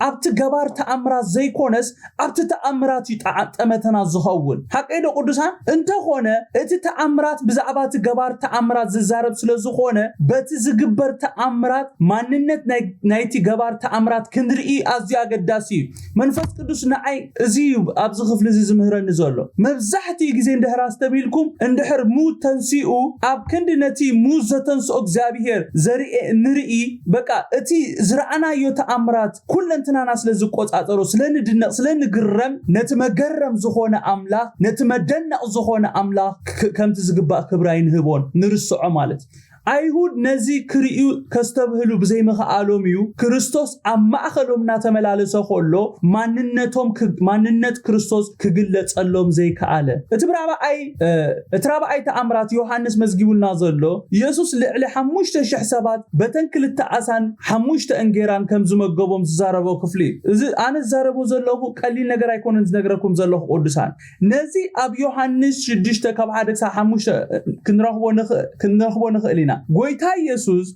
ኣብቲ ገባር ተኣምራት ዘይኮነስ ኣብቲ ተኣምራት እዩ ጠመተና ዝኸውን። ሓቀይ ዶ ቅዱሳን? እንተኾነ እቲ ተኣምራት ብዛዕባ እቲ ገባር ተኣምራት ዝዛረብ ስለ ዝኾነ በቲ ዝግበር ተኣምራት ማንነት ናይቲ ገባር ተኣምራት ክንርኢ ኣዝዩ ኣገዳሲ እዩ። መንፈስ ቅዱስ ንዓይ እዚ እዩ ኣብዚ ክፍሊ እዚ ዝምህረኒ ዘሎ። መብዛሕትኡ ግዜ እንድሕር ኣስተብሂልኩም እንድሕር ሙት ተንሲኡ ኣብ ክንዲ ነቲ ሙት ዘተንስኦ እግዚኣብሔር ዘርኢ ንርኢ በቃ እቲ ዝረኣናዮ ተኣምራት ኩለንትናና ስለ ዝቆጻጸሮ ስለ ንድነቕ ስለ ንግረም ነቲ መገረም ዝኾነ ኣምላኽ ነቲ መደነቕ ዝኾነ ኣምላኽ ከምቲ ዝግባእ ክብሪ ኣይንህቦን ንርስዖ ማለት ኣይሁድ ነዚ ክርእዩ ከስተብህሉ ብዘይምኽኣሎም እዩ ክርስቶስ ኣብ ማእኸሎም እናተመላለሰ ከሎ ማንነቶም ማንነት ክርስቶስ ክግለጸሎም ዘይከኣለ። እቲ ራብዓይ እቲ ራብዓይ ተኣምራት ዮሃንስ መዝጊቡልና ዘሎ፣ የሱስ ልዕሊ ሓሙሽተ ሽሕ ሰባት በተን ክልተ ዓሳን ሓሙሽተ እንጌራን ከም ዝመገቦም ዝዛረቦ ክፍሊ እዩ። እዚ ኣነ ዝዛረቦ ዘለኹ ቀሊል ነገር ኣይኮነን ዝነግረኩም ዘለኹ ቅዱሳን። ነዚ ኣብ ዮሃንስ ሽዱሽተ ካብ ሓደ ክሳብ ሓሙሽተ ክንረኽቦ ንኽእል ኢና። ጎይታ የሱስ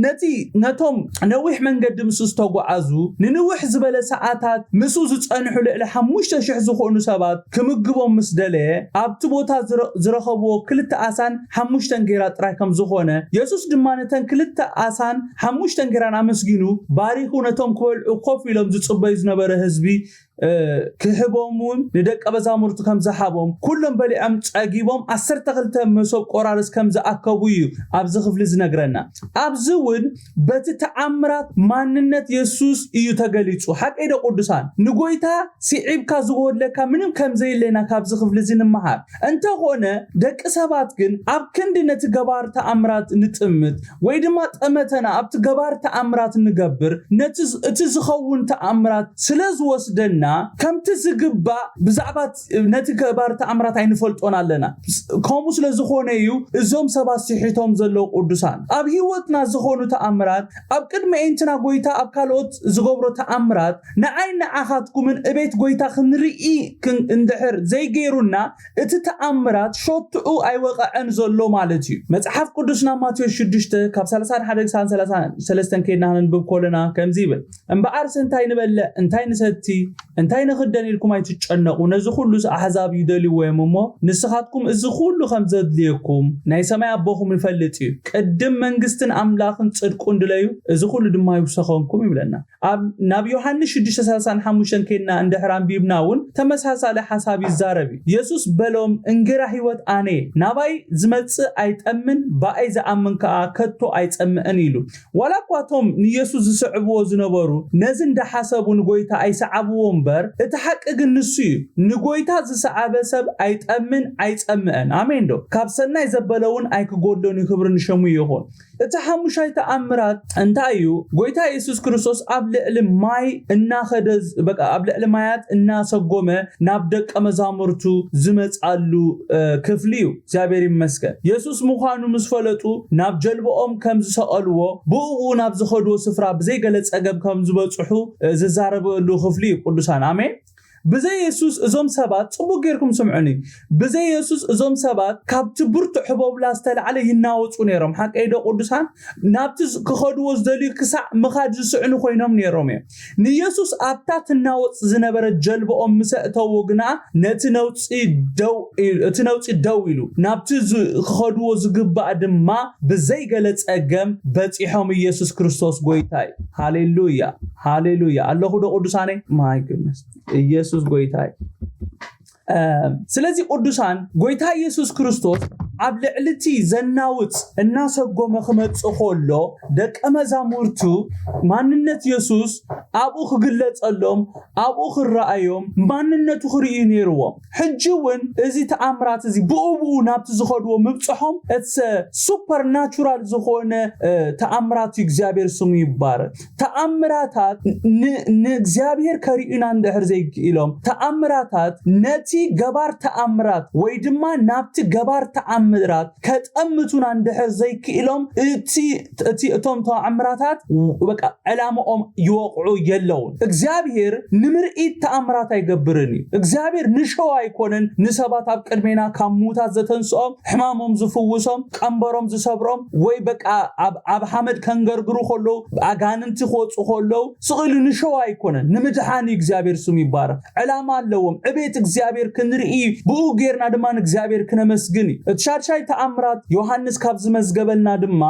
ነቲ ነቶም ነዊሕ መንገዲ ምስ ዝተጓዓዙ ንንውሕ ዝበለ ሰዓታት ምስኡ ዝጸንሑ ልዕሊ ሓሙሽተ ሽሕ ዝኾኑ ሰባት ክምግቦም ምስ ደለየ ኣብቲ ቦታ ዝረኸብዎ ክልተ ኣሳን ሓሙሽተ እንጌራ ጥራይ ከም ዝኾነ፣ የሱስ ድማ ነተን ክልተ ኣሳን ሓሙሽተ እንጌራን ኣመስጊኑ ባሪኹ ነቶም ክበልዑ ኮፍ ኢሎም ዝጽበዩ ዝነበረ ህዝቢ ክህቦም እውን ንደቀ መዛሙርቱ ከም ዝሃቦም፣ ኩሎም በሊዖም ጸጊቦም ዓሰርተ ክልተ መሶብ ቆራርስ ከም ዝኣከቡ እዩ ኣብዚ ክፍሊ ዝነግረና። ኣብዚ እውን በቲ ተኣምራት ማንነት የሱስ እዩ ተገሊጹ። ሓቀይ ዶ ቅዱሳን? ንጎይታ ስዒብካ ዝጎድለካ ምንም ከም ዘየለና ካብዚ ክፍሊ እዚ ንምሃር። እንተኾነ ደቂ ሰባት ግን ኣብ ክንዲ ነቲ ገባር ተኣምራት ንጥምት ወይ ድማ ጠመተና ኣብቲ ገባር ተኣምራት ንገብር፣ ነቲ እቲ ዝኸውን ተኣምራት ስለ ዝወስደና ከምቲ ዝግባእ ብዛዕባ ነቲ ገባር ተኣምራት ኣይንፈልጦን ኣለና። ከምኡ ስለ ዝኾነ እዩ እዞም ሰባት ስሒቶም ዘለዉ ቅዱሳን። ኣብ ህይወትና ዝኾኑ ተኣምራት ኣብ ቅድሚ ኤንትና ጎይታ ኣብ ካልኦት ዝገብሮ ተኣምራት ንዓይ ንዓኻትኩምን እቤት ጎይታ ክንርኢ እንድሕር ዘይገይሩና እቲ ተኣምራት ሸትኡ ኣይወቐዐን ዘሎ ማለት እዩ። መጽሓፍ ቅዱስ ናብ ማቴዎስ ሽዱሽተ ካብ ሰላሳ ሓደ ክሳብ ሰላሳ ሰለስተ ከይድና ክንንብብ ከለና ከምዚ ይብል፣ እምበኣርስ እንታይ ንበልዕ፣ እንታይ ንሰቲ፣ እንታይ ንኽደን ኢልኩም ኣይትጨነቑ፣ ነዚ ኩሉስ ኣሕዛብ ይደልይዎ እዮም እሞ ንስኻትኩም እዚ ኩሉ ከም ዘድልየኩም ናይ ሰማይ ኣቦኹም ይፈልጥ እዩ። ቅድም መንግስትን ኣምላኽን ጽድቁን ድለዩ፣ እዚ ኩሉ ድማ ይውሰኸንኩም ይብለና። ኣብ ናብ ዮሃንስ ሽዱሽተ ሰላሳን ሓሙሽተን ከይድና እንድሕር ኣንቢብና እውን ተመሳሳሊ ሓሳብ ይዛረብ እዩ። የሱስ በሎም፣ እንጌራ ህይወት ኣነ እየ፣ ናባይ ዝመጽእ ኣይጠምን፣ ብኣይ ዝኣምን ከኣ ከቶ ኣይጸምእን ኢሉ። ዋላ እኳ እቶም ንየሱስ ዝስዕብዎ ዝነበሩ ነዚ እንዳሓሰቡ ንጎይታ ኣይሰዓብዎ እምበር እቲ ሓቂ ግን ንሱ እዩ። ንጎይታ ዝሰዓበ ሰብ ኣይጠምን ኣይጸምእን። ኣሜን ዶ? ካብ ሰናይ ዘበለ እውን ኣይክጎድሎን እዩ። ክብሪ ንሸሙ ይኹን። እቲ ሓሙሻይ ተኣምራት እንታይ እዩ? ጎይታ የሱስ ክርስቶስ ኣብ ልዕሊ ማይ እናኸደ በቃ ኣብ ልዕሊ ማያት እናሰጎመ ናብ ደቀ መዛሙርቱ ዝመጻሉ ክፍሊ እዩ። እግዚኣብሔር ይመስገን። የሱስ ምዃኑ ምስ ፈለጡ ናብ ጀልባኦም ከም ዝሰቐልዎ ብኡ ናብ ዝኸድዎ ስፍራ ብዘይገለ ጸገም ከም ዝበጽሑ ዝዛረበሉ ክፍሊ እዩ። ቅዱሳን ኣሜን። ብዘይ የሱስ እዞም ሰባት ጽቡቅ ጌርኩም ስምዑኒ። ብዘይ የሱስ እዞም ሰባት ካብቲ ብርቱዕ ህቦብላ ዝተላዕለ ይናወጹ ነይሮም። ሓቀይ ዶ ቅዱሳን? ናብቲ ክኸድዎ ዝደልዩ ክሳዕ ምኻድ ዝስዕኑ ኮይኖም ነይሮም እዮም። ንየሱስ ኣብታ ትናወጽ ዝነበረት ጀልባኦም ምስ ኣእተዎ ግና ነቲ ነውጺ ደው ኢሉ እቲ ነውጺ ደው ኢሉ ናብቲ ክኸድዎ ዝግባእ ድማ ብዘይገለ ጸገም በጺሖም። ኢየሱስ ክርስቶስ ጎይታ እዩ። ሃሌሉያ ሃሌሉያ። ኣለኹ ዶ ቅዱሳነይ? My goodness። ኢየሱስ ጎይታ እዩ። ስለዚ ቅዱሳን ጎይታ ኢየሱስ ክርስቶስ ኣብ ልዕሊ እቲ ዘናውጽ እናሰጎመ ክመጽእ ከሎ ደቀ መዛሙርቱ ማንነት የሱስ ኣብኡ ክግለጸሎም ኣብኡ ክረኣዮም ማንነቱ ክርእዩ ነይርዎም። ሕጂ እውን እዚ ተኣምራት እዚ ብኡ ብኡ ናብቲ ዝኸድዎ ምብጽሖም እሰ ሱፐርናቹራል ዝኾነ ተኣምራት እዩ። እግዚኣብሔር ስሙ ይባረክ። ተኣምራታት ንእግዚኣብሔር ከርእዩና እንድሕር ዘይክኢሎም ተኣምራታት ነቲ ገባር ተኣምራት ወይ ድማ ናብቲ ገባር ተኣምራት ከጠምቱና እንድሕር ዘይክኢሎም እቲ እቶም ተኣምራታት በቃ ዕላማኦም ይወቕዑ የለውን። እግዚኣብሔር ንምርኢት ተኣምራት ኣይገብርን እዩ። እግዚኣብሔር ንሸው ኣይኮነን ንሰባት ኣብ ቅድሜና ካብ ምዉታት ዘተንስኦም ሕማሞም ዝፍውሶም ቀንበሮም ዝሰብሮም ወይ በቃ ኣብ ሓመድ ከንገርግሩ ከለዉ ኣጋንንቲ ክወፁ ከለዉ ስቕ ኢሉ ንሸው ኣይኮነን። ንምድሓን እዩ። እግዚኣብሔር ስሙ ይባረክ። ዕላማ ኣለዎም። ዕቤት እግዚኣብሔር ክንርኢ ብኡ ጌርና ድማ ንእግዚኣብሔር ክነመስግን እዩ። እቲ ሻድሻይ ተኣምራት ዮሃንስ ካብ ዝመዝገበልና ድማ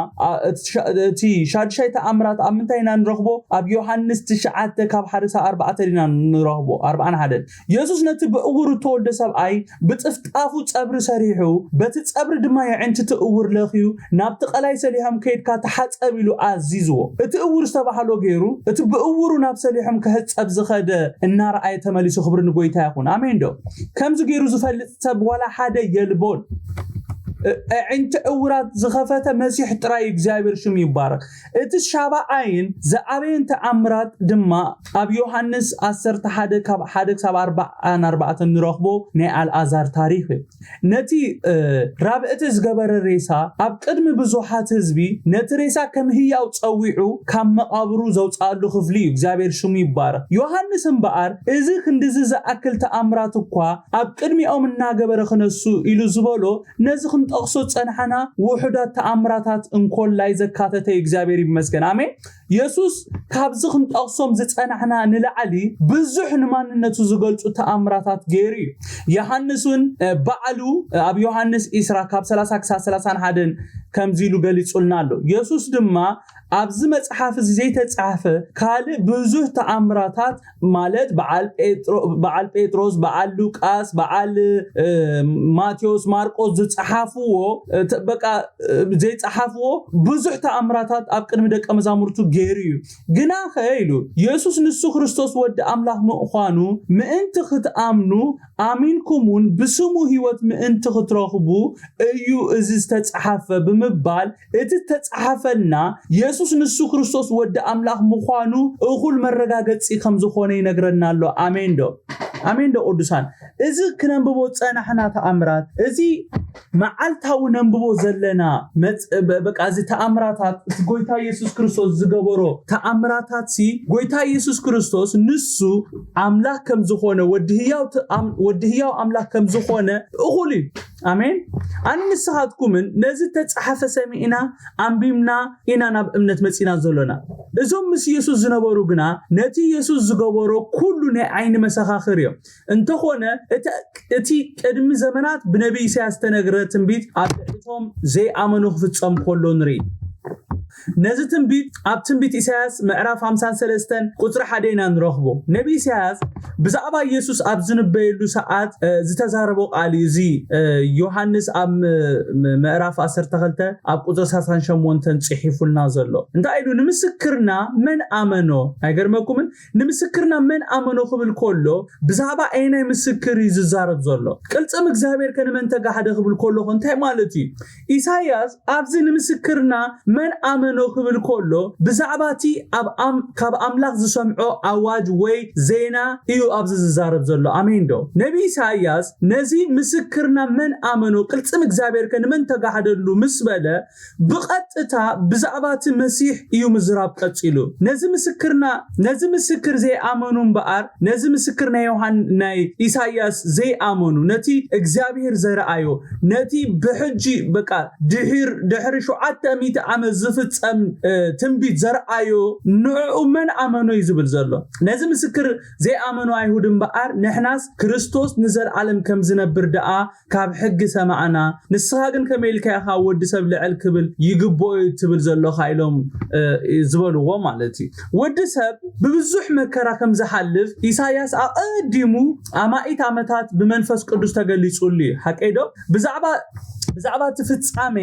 እቲ ሻድሻይ ተኣምራት ኣብ ምንታይ ኢና ንረኽቦ? ኣብ ዮሃንስ ትሽዓተ ካብ ሓደ ሳብ ኣርባዕተ ኢና ንረኽቦ። ኣርባዓን ሓደን የሱስ ነቲ ብዕውሩ እተወልደ ሰብኣይ ብጥፍጣፉ ጸብሪ ሰሪሑ በቲ ጸብሪ ድማ የዕንትቲ እውር ለኽዩ ናብቲ ቀላይ ሰሊሖም ከይድካ ተሓጸብ ኢሉ ኣዚዝዎ። እቲ እውር ዝተባህሎ ገይሩ እቲ ብእውሩ ናብ ሰሊሖም ክሕጸብ ዝኸደ እናረኣየ ተመሊሱ። ክብሪ ንጎይታ ይኹን። ኣሜን ዶ? ከምዚ ገይሩ ዝፈልጥ ሰብ ዋላ ሓደ የልቦን። ኣዒንቲ ዕውራት ዝኸፈተ መሲሕ ጥራይ እዩ። እግዚኣብሔር ሽሙ ይባረኽ። እቲ ሻባዓይን ዝዓበየን ተኣምራት ድማ ኣብ ዮሃንስ ዓሰርተ ሓደ ካብ ሓደ ክሳብ ኣርባዓን ኣርባዕተን ንረኽቦ ናይ ኣልኣዛር ታሪኽ እዩ። ነቲ ራብእቲ ዝገበረ ሬሳ ኣብ ቅድሚ ብዙሓት ህዝቢ ነቲ ሬሳ ከም ህያው ጸዊዑ ካብ መቓብሩ ዘውፅኣሉ ክፍሊ እዩ። እግዚኣብሔር ሽሙ ይባረኽ። ዮሃንስ እምበኣር እዚ ክንድዚ ዝኣክል ተኣምራት እኳ ኣብ ቅድሚኦም እናገበረ ክነሱ ኢሉ ዝበሎ ነዚ ክንጠቕሶ ዝጸናሕና ውሑዳት ተኣምራታት እንኮላይ ዘካተተ እዩ። እግዚኣብሔር ይመስገን። ኣሜን። የሱስ ካብዚ ክንጠቕሶም ዝጸናሕና ንላዕሊ ብዙሕ ንማንነቱ ዝገልጹ ተኣምራታት ገይሩ እዩ። ዮሃንስ እውን ባዕሉ ኣብ ዮሃንስ ዒስራ ካብ ሰላሳ ክሳብ ሰላሳን ሓደን ከምዚ ኢሉ ገሊጹልና ኣሎ። የሱስ ድማ ኣብዚ መጽሓፍ እዚ ዘይተጻሕፈ ካልእ ብዙሕ ተኣምራታት ማለት በዓል ጴጥሮስ፣ በዓል ሉቃስ፣ በዓል ማቴዎስ፣ ማርቆስ ዝጸሓፍዎ በቃ ዘይጸሓፍዎ ብዙሕ ተኣምራታት ኣብ ቅድሚ ደቀ መዛሙርቱ ገይሩ እዩ። ግናኸ ኢሉ የሱስ ንሱ ክርስቶስ ወዲ ኣምላኽ ምዃኑ ምእንቲ ክትኣምኑ ኣሚንኩም እውን ብስሙ ህይወት ምእንቲ ክትረኽቡ እዩ እዚ ዝተጻሓፈ ብምባል እቲ ተጻሓፈልና የሱስ ንሱ ክርስቶስ ወዲ ኣምላኽ ምዃኑ እኹል መረጋገጺ ከም ዝኾነ ይነግረና ኣሎ። ኣሜን ዶ? ኣሜን ዶ ቅዱሳን? እዚ ክነንብቦ ዝጸናሕና ተኣምራት፣ እዚ መዓልታዊ ነንብቦ ዘለና በቃ እዚ ተኣምራታት እቲ ጎይታ የሱስ ክርስቶስ ዝገበሮ ተኣምራታት ሲ ጎይታ የሱስ ክርስቶስ ንሱ ኣምላኽ ከም ዝኾነ ወዲ ህያው ኣምላኽ ከም ዝኾነ እኹል እዩ። ኣሜን። ኣን ንስኻትኩምን ነዚ ተጻሓፈ ሰሚዕና ኣንቢብና ኢና ናብ እምነት መጺና ዘሎና። እዞም ምስ የሱስ ዝነበሩ ግና ነቲ የሱስ ዝገበሮ ኩሉ ናይ ዓይኒ መሰኻኽር እዮም። እንተኾነ እቲ ቅድሚ ዘመናት ብነቢይ ኢሳያስ ዝተነግረ ትንቢት ኣብ ልዕሊቶም ዘይኣመኑ ክፍጸም ከሎ ንርኢ። ነዚ ትንቢት ኣብ ትንቢት ኢሳያስ ምዕራፍ ሓምሳን ሰለስተን ቁጽሪ ሓደ ኢና ንረኽቦ። ነቢ ኢሳያስ ብዛዕባ ኢየሱስ ኣብ ዝንበየሉ ሰዓት ዝተዛረቦ ቃል እዩ። እዚ ዮሃንስ ኣብ ምዕራፍ ዓሰርተ ክልተ ኣብ ቁጽሪ ሰላሳን ሸሞንተን ጽሒፉልና ዘሎ እንታይ ኢሉ? ንምስክርና መን ኣመኖ? ኣይገርመኩምን? ንምስክርና መን ኣመኖ ክብል ከሎ ብዛዕባ ኣየናይ ምስክር እዩ ዝዛረብ ዘሎ? ቅልጽም እግዚኣብሔር ከ ንመን ተጋህደ ክብል ከሎ እንታይ ማለት እዩ? ኢሳያስ ኣብዚ ንምስክርና መን ኣመኖ ክብል ከሎ ብዛዕባ እቲ ካብ ኣምላኽ ዝሰምዖ ኣዋጅ ወይ ዜና እዩ ኣብዚ ዝዛረብ ዘሎ። ኣሜን ዶ? ነቢ ኢሳያስ ነዚ ምስክርና መን ኣመኖ ቅልጽም እግዚኣብሔር ከ ንመን ተጋህደሉ ምስ በለ ብቐጥታ ብዛዕባ እቲ መሲሕ እዩ ምዝራብ ቀጺሉ። ነዚ ምስክርና ነዚ ምስክር ዘይኣመኑ እምበኣር ነዚ ምስክር ናይ ዮሃን ናይ ኢሳያስ ዘይኣመኑ ነቲ እግዚኣብሔር ዘረኣዮ ነቲ ብሕጂ በቃ ድሕር ድሕሪ ሸውዓተ ሚእቲ ዓመት ዝፍጸም ትንቢት ዘረኣዮ ንዕኡ መን ኣመኖ እዩ ዝብል ዘሎ። ነዚ ምስክር ዘይኣመኑ ኣይሁድ እምበኣር ንሕናስ ክርስቶስ ንዘለኣለም ከም ዝነብር ደኣ ካብ ሕጊ ሰማዕና፣ ንስኻ ግን ከመይ ኢልካ ኢኻ ወዲ ሰብ ልዕል ክብል ይግብኦ እዩ ትብል ዘለኻ ኢሎም ዝበልዎ ማለት እዩ። ወዲ ሰብ ብብዙሕ መከራ ከም ዝሓልፍ ኢሳያስ ኣቐዲሙ ኣማኢት ዓመታት ብመንፈስ ቅዱስ ተገሊጹሉ እዩ። ሓቀይ ዶ? ብዛዕባ ብዛዕባ እቲ ፍጻሜ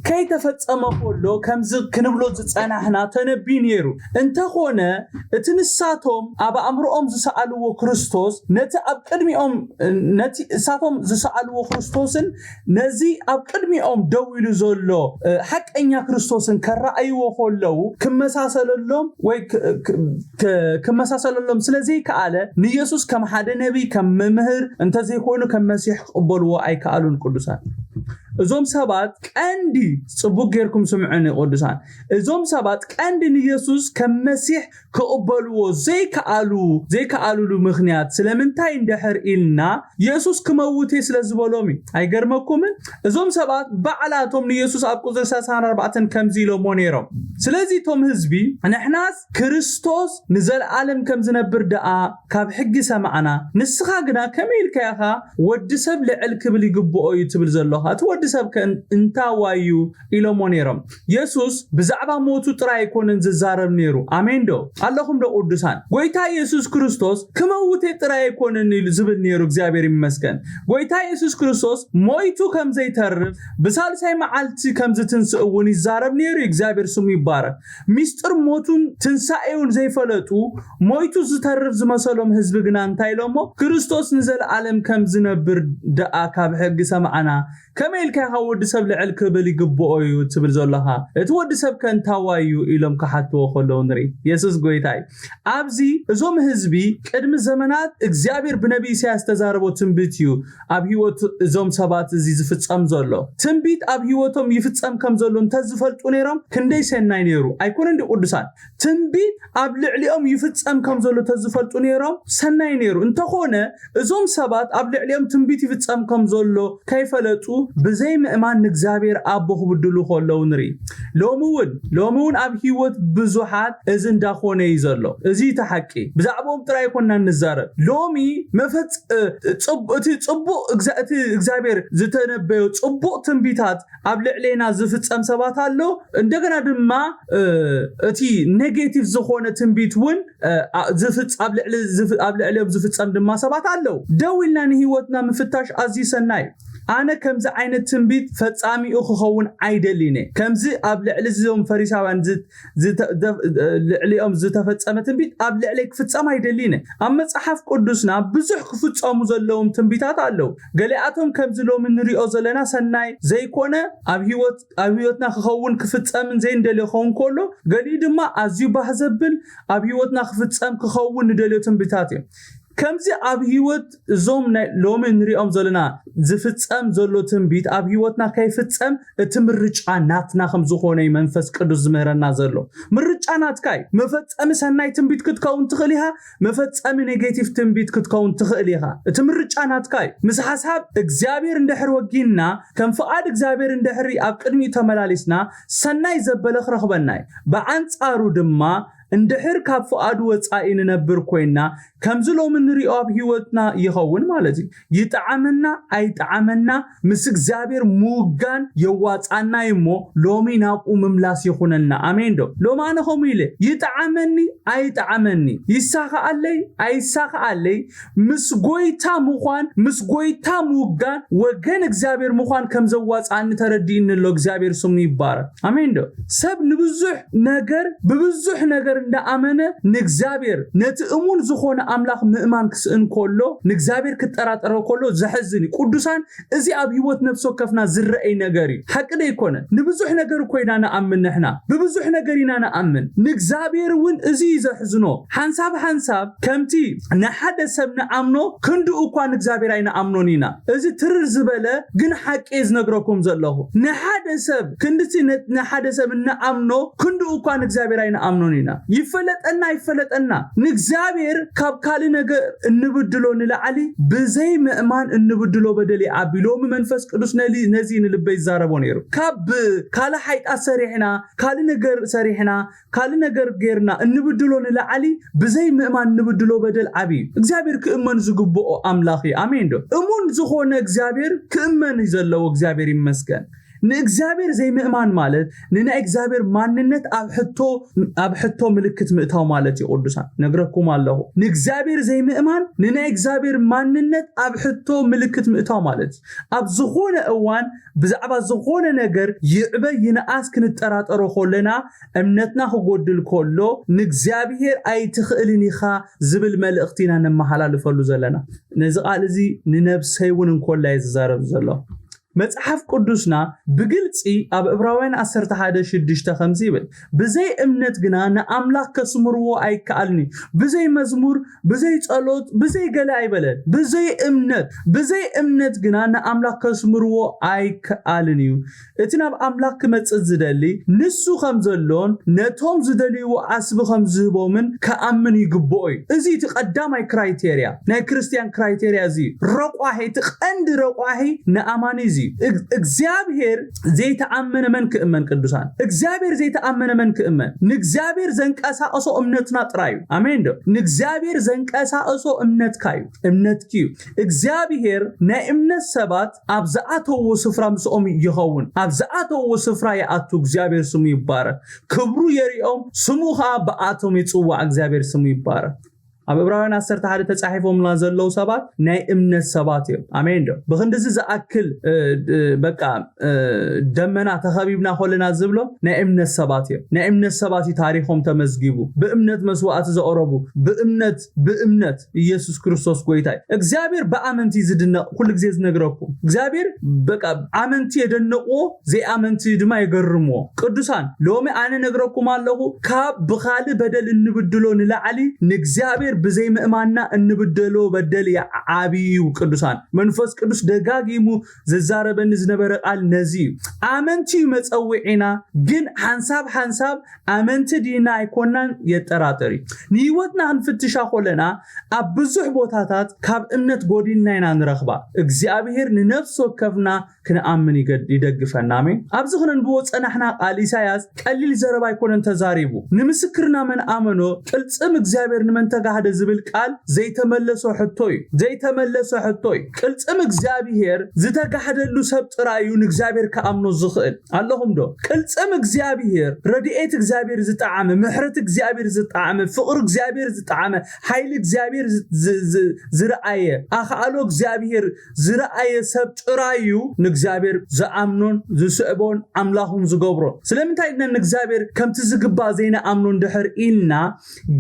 ከይተፈጸመ ከሎ ከምዚ ክንብሎ ዝጸናሕና ተነብዩ ነይሩ። እንተኾነ እቲ ንሳቶም ኣብ ኣእምሮኦም ዝሰኣልዎ ክርስቶስ ነቲ ኣብ ቅድሚኦም ነቲ እሳቶም ዝሰኣልዎ ክርስቶስን ነዚ ኣብ ቅድሚኦም ደው ኢሉ ዘሎ ሓቀኛ ክርስቶስን ከረኣይዎ ከለዉ ክመሳሰለሎም ወይ ክመሳሰለሎም ስለ ዘይከኣለ ንየሱስ ከም ሓደ ነቢይ ከም መምህር እንተዘይኮይኑ ከም መሲሕ ክቕበልዎ ኣይከኣሉን። ቅዱሳን እዞም ሰባት ቀንዲ ጽቡቅ ጌርኩም ስምዑኒ ቅዱሳን እዞም ሰባት ቀንዲ ንየሱስ ከም መሲሕ ክቕበልዎ ዘይከኣሉ ዘይከኣሉሉ ምኽንያት ስለምንታይ እንድሕር ኢልና የሱስ ክመውት እየ ስለ ዝበሎም እዩ። ኣይገርመኩምን? እዞም ሰባት ባዕላቶም ንየሱስ ኣብ ቁፅሪ ሰላሳን ኣርባዕተን ከምዚ ኢሎሞ ነይሮም። ስለዚ እቶም ህዝቢ ንሕናስ ክርስቶስ ንዘለኣለም ከም ዝነብር ደኣ ካብ ሕጊ ሰማዕና፣ ንስኻ ግና ከመይ ኢልካ ኢኻ ወዲ ሰብ ልዕል ክብል ይግብኦ እዩ ትብል ዘለኻ? እቲ ወዲ ሰብ ከ እንታዋይ እዩ ኢሎሞ ነይሮም። የሱስ ብዛዕባ ሞቱ ጥራይ ኣይኮነን ዝዛረብ ነይሩ። ኣሜን ዶ ኣለኹም ዶ ቅዱሳን? ጎይታ የሱስ ክርስቶስ ክመውቴ ጥራይ ኣይኮነን ኢሉ ዝብል ነይሩ። እግዚኣብሔር ይመስገን። ጎይታ የሱስ ክርስቶስ ሞይቱ ከም ዘይተርፍ ብሳልሳይ መዓልቲ ከም ዝትንስእ እውን ይዛረብ ነይሩ። እግዚኣብሔር ስሙ ይባረክ። ሚስጥር ሞቱን ትንሳኤውን ዘይፈለጡ ሞይቱ ዝተርፍ ዝመሰሎም ህዝቢ ግና እንታይ ኢሎሞ? ክርስቶስ ንዘለኣለም ከም ዝነብር ደኣ ካብ ሕጊ ሰማዕና ከመይ ከ ካብ ወዲ ሰብ ልዕል ክብል ይግብኦ እዩ ትብል ዘለኻ? እቲ ወዲ ሰብ ከ እንታዋይ እዩ?" ኢሎም ክሓትዎ ከለዉ ንርኢ። የሱስ ጎይታ እዩ። ኣብዚ እዞም ህዝቢ ቅድሚ ዘመናት እግዚኣብሔር ብነቢ ኢሳያስ ዝተዛረቦ ትንቢት እዩ ኣብ ህይወት እዞም ሰባት እዚ ዝፍጸም ዘሎ። ትንቢት ኣብ ህይወቶም ይፍጸም ከም ዘሎ እንተዝፈልጡ ነይሮም ክንደይ ሰናይ ነይሩ። ኣይኮነን ድዩ ቅዱሳን? ትንቢት ኣብ ልዕሊኦም ይፍጸም ከም ዘሎ ተዝፈልጡ ነይሮም ሰናይ ነይሩ። እንተኾነ እዞም ሰባት ኣብ ልዕሊኦም ትንቢት ይፍጸም ከም ዘሎ ከይፈለጡ ብዘይ ምእማን ንእግዚኣብሔር ኣቦ ክብድሉ ከለዉ ንርኢ። ሎሚ እውን ሎሚ እውን ኣብ ህይወት ብዙሓት እዚ እንዳኾነ እዩ ዘሎ። እዚ እቲ ሓቂ። ብዛዕባኦም ጥራይ ኣይኮንና ንዛረብ። ሎሚ መፈጽ-፣ እ፣ ጽቡ-፣ እቲ ጽቡቕ እግዛ-፣ እቲ እግዚኣብሔር ዝተነበዮ ጽቡቕ ትንቢታት ኣብ ልዕሌና ዝፍጸም ሰባት ኣሎ። እንደገና ድማ፣ እ፣ እቲ ኔጌቲቭ ዝኾነ ትንቢት እውን፣ እ፣ ኣ-፣ ዝፍጽ-፣ ኣብ ልዕሊ ዝፍ-፣ ኣብ ልዕሊኦም ዝፍጸም ድማ ሰባት ኣለዉ። ደው ኢልና ንህይወትና ምፍታሽ ኣዝዩ ሰናይ እዩ። ኣነ ከምዚ ዓይነት ትንቢት ፈጻሚኡ ክኸውን ኣይደልን እየ። ከምዚ ኣብ ልዕሊ እዞም ፈሪሳውያን ዝ-፣ ዝተ-፣ ደ-፣ ልዕሊኦም ዝተፈጸመ ትንቢት ኣብ ልዕለይ ክፍጸም ኣይደልን እየ። ኣብ መጽሓፍ ቅዱስና ብዙሕ ክፍጸሙ ዘለዎም ትንቢታት ኣለዉ። ገሊኣቶም ከምዚ ሎሚ ንሪኦ ዘለና ሰናይ ዘይኮነ ኣብ ህይወት፣ ኣብ ህይወትና ክኸውን ክፍጸምን ዘይንደልዮ ክኸውን ከሎ፣ ገሊኡ ድማ ኣዝዩ ባህ ዘብል ኣብ ህይወትና ክፍጸም ክኸውን ንደልዮ ትንቢታት እዮም። ከምዚ ኣብ ህይወት እዞም ናይ ሎሚ ንሪኦም ዘለና ዝፍጸም ዘሎ ትንቢት ኣብ ህይወትና ከይፍጸም እቲ ምርጫ ናትና ከም ዝኾነ እዩ መንፈስ ቅዱስ ዝምህረና ዘሎ። ምርጫ ናትካ እዩ። መፈጸሚ ሰናይ ትንቢት ክትከውን ትኽእል ኢኻ፣ መፈጸሚ ኔጌቲቭ ትንቢት ክትከውን ትኽእል ኢኻ። እቲ ምርጫ ናትካ እዩ። ምስ ሓሳብ እግዚኣብሔር እንድሕር ወጊንና፣ ከም ፍቓድ እግዚኣብሔር እንድሕሪ ኣብ ቅድሚኡ ተመላሊስና፣ ሰናይ ዘበለ ክረኽበና እዩ። ብኣንጻሩ ድማ እንድሕር ካብ ፍቓዱ ወጻኢ ንነብር ኮይንና፣ ከምዚ ሎሚ ንሪኦ ኣብ ህይወትና ይኸውን ማለት እዩ። ይጠዓመና ኣይጠዓመና፣ ምስ እግዚኣብሔር ምውጋን የዋጻና እዩ እሞ፣ ሎሚ ናብኡ ምምላስ ይኹነልና። ኣሜን ዶ? ሎሚ ኣነ ከምኡ ኢለ፣ ይጠዓመኒ ኣይጠዓመኒ፣ ይሳኻኣለይ ኣይሳኻኣለይ፣ ምስ ጎይታ ምዃን፣ ምስ ጎይታ ምውጋን፣ ወገን እግዚኣብሔር ምዃን ከም ዘዋጻኒ ተረዲእኒ ኣሎ። እግዚኣብሔር ስሙ ይባረክ። ኣሜን ዶ? ሰብ ንብዙሕ ነገር፣ ብብዙሕ ነገር እንዳኣመነ ንእግዚኣብሔር፣ ነቲ እሙን ዝኾነ ኣምላኽ ምእማን ክስእን ከሎ፣ ንእግዚኣብሔር ክጠራጠሮ ከሎ ዘሕዝን እዩ። ቅዱሳን፣ እዚ ኣብ ህይወት ነፍሲ ወከፍና ዝረኣይ ነገር እዩ። ሓቂ ዶ ኣይኮነን? ንብዙሕ ነገር እኮ ኢና ንኣምን ንሕና። ብብዙሕ ነገር ኢና ንኣምን። ንእግዚኣብሔር እውን እዚ እዩ ዘሕዝኖ። ሓንሳብ ሓንሳብ ከምቲ ንሓደ ሰብ ንኣምኖ ክንድኡ እኳ ንእግዚኣብሔር ኣይንኣምኖን ኢና። እዚ ትርር ዝበለ ግን ሓቂ እየ ዝነግረኩም ዘለኹ። ንሓደ ሰብ ክንድቲ ነ-፣ ንሓደ ሰብ እንኣምኖ ክንድኡ እኳ ንእግዚኣብሔር ኣይንኣምኖን ኢና። ይፈለጠና ይፈለጠና፣ ንእግዚኣብሔር ካብ ካልእ ነገር እንብድሎ ንላዕሊ ብዘይ ምእማን እንብድሎ በደል ይዓቢ። ሎሚ መንፈስ ቅዱስ ነዚ፣ ነዚ ንልበይ ይዛረቦ ነይሩ። ካብ ካልእ ሓይጣት ሰሪሕና፣ ካልእ ነገር ሰሪሕና፣ ካልእ ነገር ጌርና እንብድሎ ንላዕሊ ብዘይ ምእማን እንብድሎ በደል ዓቢ እዩ። እግዚኣብሔር ክእመን ዝግብኦ ኣምላኽ እዩ። ኣሜን ዶ? እሙን ዝኾነ እግዚኣብሔር ክእመን እዩ ዘለዎ። እግዚኣብሔር ይመስገን። ንእግዚኣብሔር ዘይምእማን ማለት ንናይ እግዚኣብሔር ማንነት ኣብ ሕቶ፣ ኣብ ሕቶ ምልክት ምእታው ማለት እዩ። ቅዱሳን፣ ነግረኩም ኣለኹ። ንእግዚኣብሔር ዘይምእማን ንናይ እግዚኣብሔር ማንነት ኣብ ሕቶ ምልክት ምእታው ማለት እዩ። ኣብ ዝኾነ እዋን ብዛዕባ ዝኾነ ነገር ይዕበ ይንኣስ ክንጠራጠሮ ከለና፣ እምነትና ክጎድል ከሎ፣ ንእግዚኣብሔር ኣይትኽእልን ኢኻ ዝብል መልእኽቲ ኢና ነመሓላልፈሉ ዘለና። ነዚ ቃል እዚ ንነብሰይ እውን እንኮላ እየ ዝዛረብ ዘሎ። መጽሓፍ ቅዱስና ብግልጺ ኣብ ዕብራውያን ዓሰርተ ሓደ ሽዱሽተ ከምዚ ይብል፣ "ብዘይ እምነት ግና ንኣምላኽ ከስምርዎ ኣይከኣልን እዩ። ብዘይ መዝሙር፣ ብዘይ ጸሎት፣ ብዘይ ገለ ኣይበለን። ብዘይ እምነት፣ ብዘይ እምነት ግና ንኣምላኽ ከስምርዎ ኣይከኣልን እዩ። እቲ ናብ ኣምላኽ ክመጽእ ዝደሊ፣ ንሱ ከም ዘሎን ነቶም ዝደልይዎ ዓስቢ ከም ዝህቦምን ክኣምን ይግብኦ እዩ።" እዚ እቲ ቀዳማይ ክራይቴርያ፣ ናይ ክርስትያን ክራይቴርያ እዚ እዩ። ረቋሒ፣ እቲ ቀንዲ ረቋሒ ንኣማኒ እዚ እዩ። እግ-፣ እግዚኣብሔር ዘይተኣመነ መን ክእመን? ቅዱሳን፣ እግዚኣብሔር ዘይተኣመነ መን ክእመን? ንእግዚኣብሔር ዘንቀሳቐሶ እምነትና ጥራይ እዩ። ኣሜን ዶ? ንእግዚኣብሔር ዘንቀሳቐሶ እምነትካ እዩ፣ እምነትኪ እዩ። እግዚኣብሔር ናይ እምነት ሰባት ኣብ ዝኣተውዎ ስፍራ ምስኦም ይኸውን። ኣብ ዝኣተውዎ ስፍራ ይኣቱ። እግዚኣብሔር ስሙ ይባረክ። ክብሩ የሪኦም፣ ስሙ ኸዓ ብኣቶም ይጽዋዕ። እግዚኣብሔር ስሙ ይባረክ። ኣብ ዕብራውያን ዓሰርተ ሓደ ተጻሒፎምና ዘለዉ ሰባት ናይ እምነት ሰባት እዮም። ኣሜን ዶ? ብክንድዚ ዝኣክል በቃ ደመና ተኸቢብና ኮለና ዝብሎ ናይ እምነት ሰባት እዮም። ናይ እምነት ሰባት እዩ ታሪኾም ተመዝጊቡ። ብእምነት መስዋዕቲ ዘቕረቡ፣ ብእምነት ብእምነት ኢየሱስ ክርስቶስ ጎይታ እዩ። እግዚኣብሔር ብኣመንቲ ዝድነቕ ኩሉ ግዜ ዝነግረኩም እግዚኣብሔር በቃ ኣመንቲ የደንቕዎ፣ ዘይኣመንቲ ድማ የገርምዎ። ቅዱሳን ሎሚ ኣነ ነግረኩም ኣለኹ፣ ካብ ብኻልእ በደል እንብድሎ ንላዕሊ ንእግዚኣብሔር ብዘይምእማንና እንብደሎ በደል ዓብዪ እዩ። ቅዱሳን መንፈስ ቅዱስ ደጋጊሙ ዝዛረበኒ ዝነበረ ቃል ነዚ እዩ። ኣመንቲ እዩ መጸውዒና፣ ግን ሓንሳብ ሓንሳብ ኣመንቲ ዲና ኣይኮናን የጠራጥር እዩ። ንህይወትና ክንፍትሻ ኮለና ኣብ ብዙሕ ቦታታት ካብ እምነት ጎዲልና ኢና ንረኽባ። እግዚኣብሔር ንነፍሲ ወከፍና ክንኣምን ይደግፈና። ኣሜን። ኣብዚ ክነንብቦ ዝጸናሕና ቃል ኢሳያስ ቀሊል ዘረባ ኣይኮነን ተዛሪቡ። ንምስክርና መን ኣመኖ፣ ቅልጽም እግዚኣብሔር ንመን ተጋህደ ዝብል ቃል ዘይተመለሶ ሕቶ እዩ። ዘይተመለሶ ሕቶ እዩ። ቅልጽም እግዚኣብሔር ዝተጋህደሉ ሰብ ጥራይ እዩ ንእግዚኣብሔር ክኣምኖ ዝኽእል። ኣለኹም ዶ? ቅልጽም እግዚኣብሔር፣ ረድኤት እግዚኣብሔር ዝጠዓመ፣ ምሕረት እግዚኣብሔር ዝጠዓመ፣ ፍቕሪ እግዚኣብሔር ዝጠዓመ፣ ሓይሊ እግዚኣብሔር ዝረኣየ፣ ኣኽኣሎ እግዚኣብሔር ዝረኣየ ሰብ ጥራይ እዩ ንእግዚኣብሔር ዝኣምኖን ዝስዕቦን ኣምላኹን ዝገብሮ። ስለምንታይ ኢና ንእግዚኣብሔር ከምቲ ዝግባእ ዘይንኣምኖ እንድሕር ኢልና፣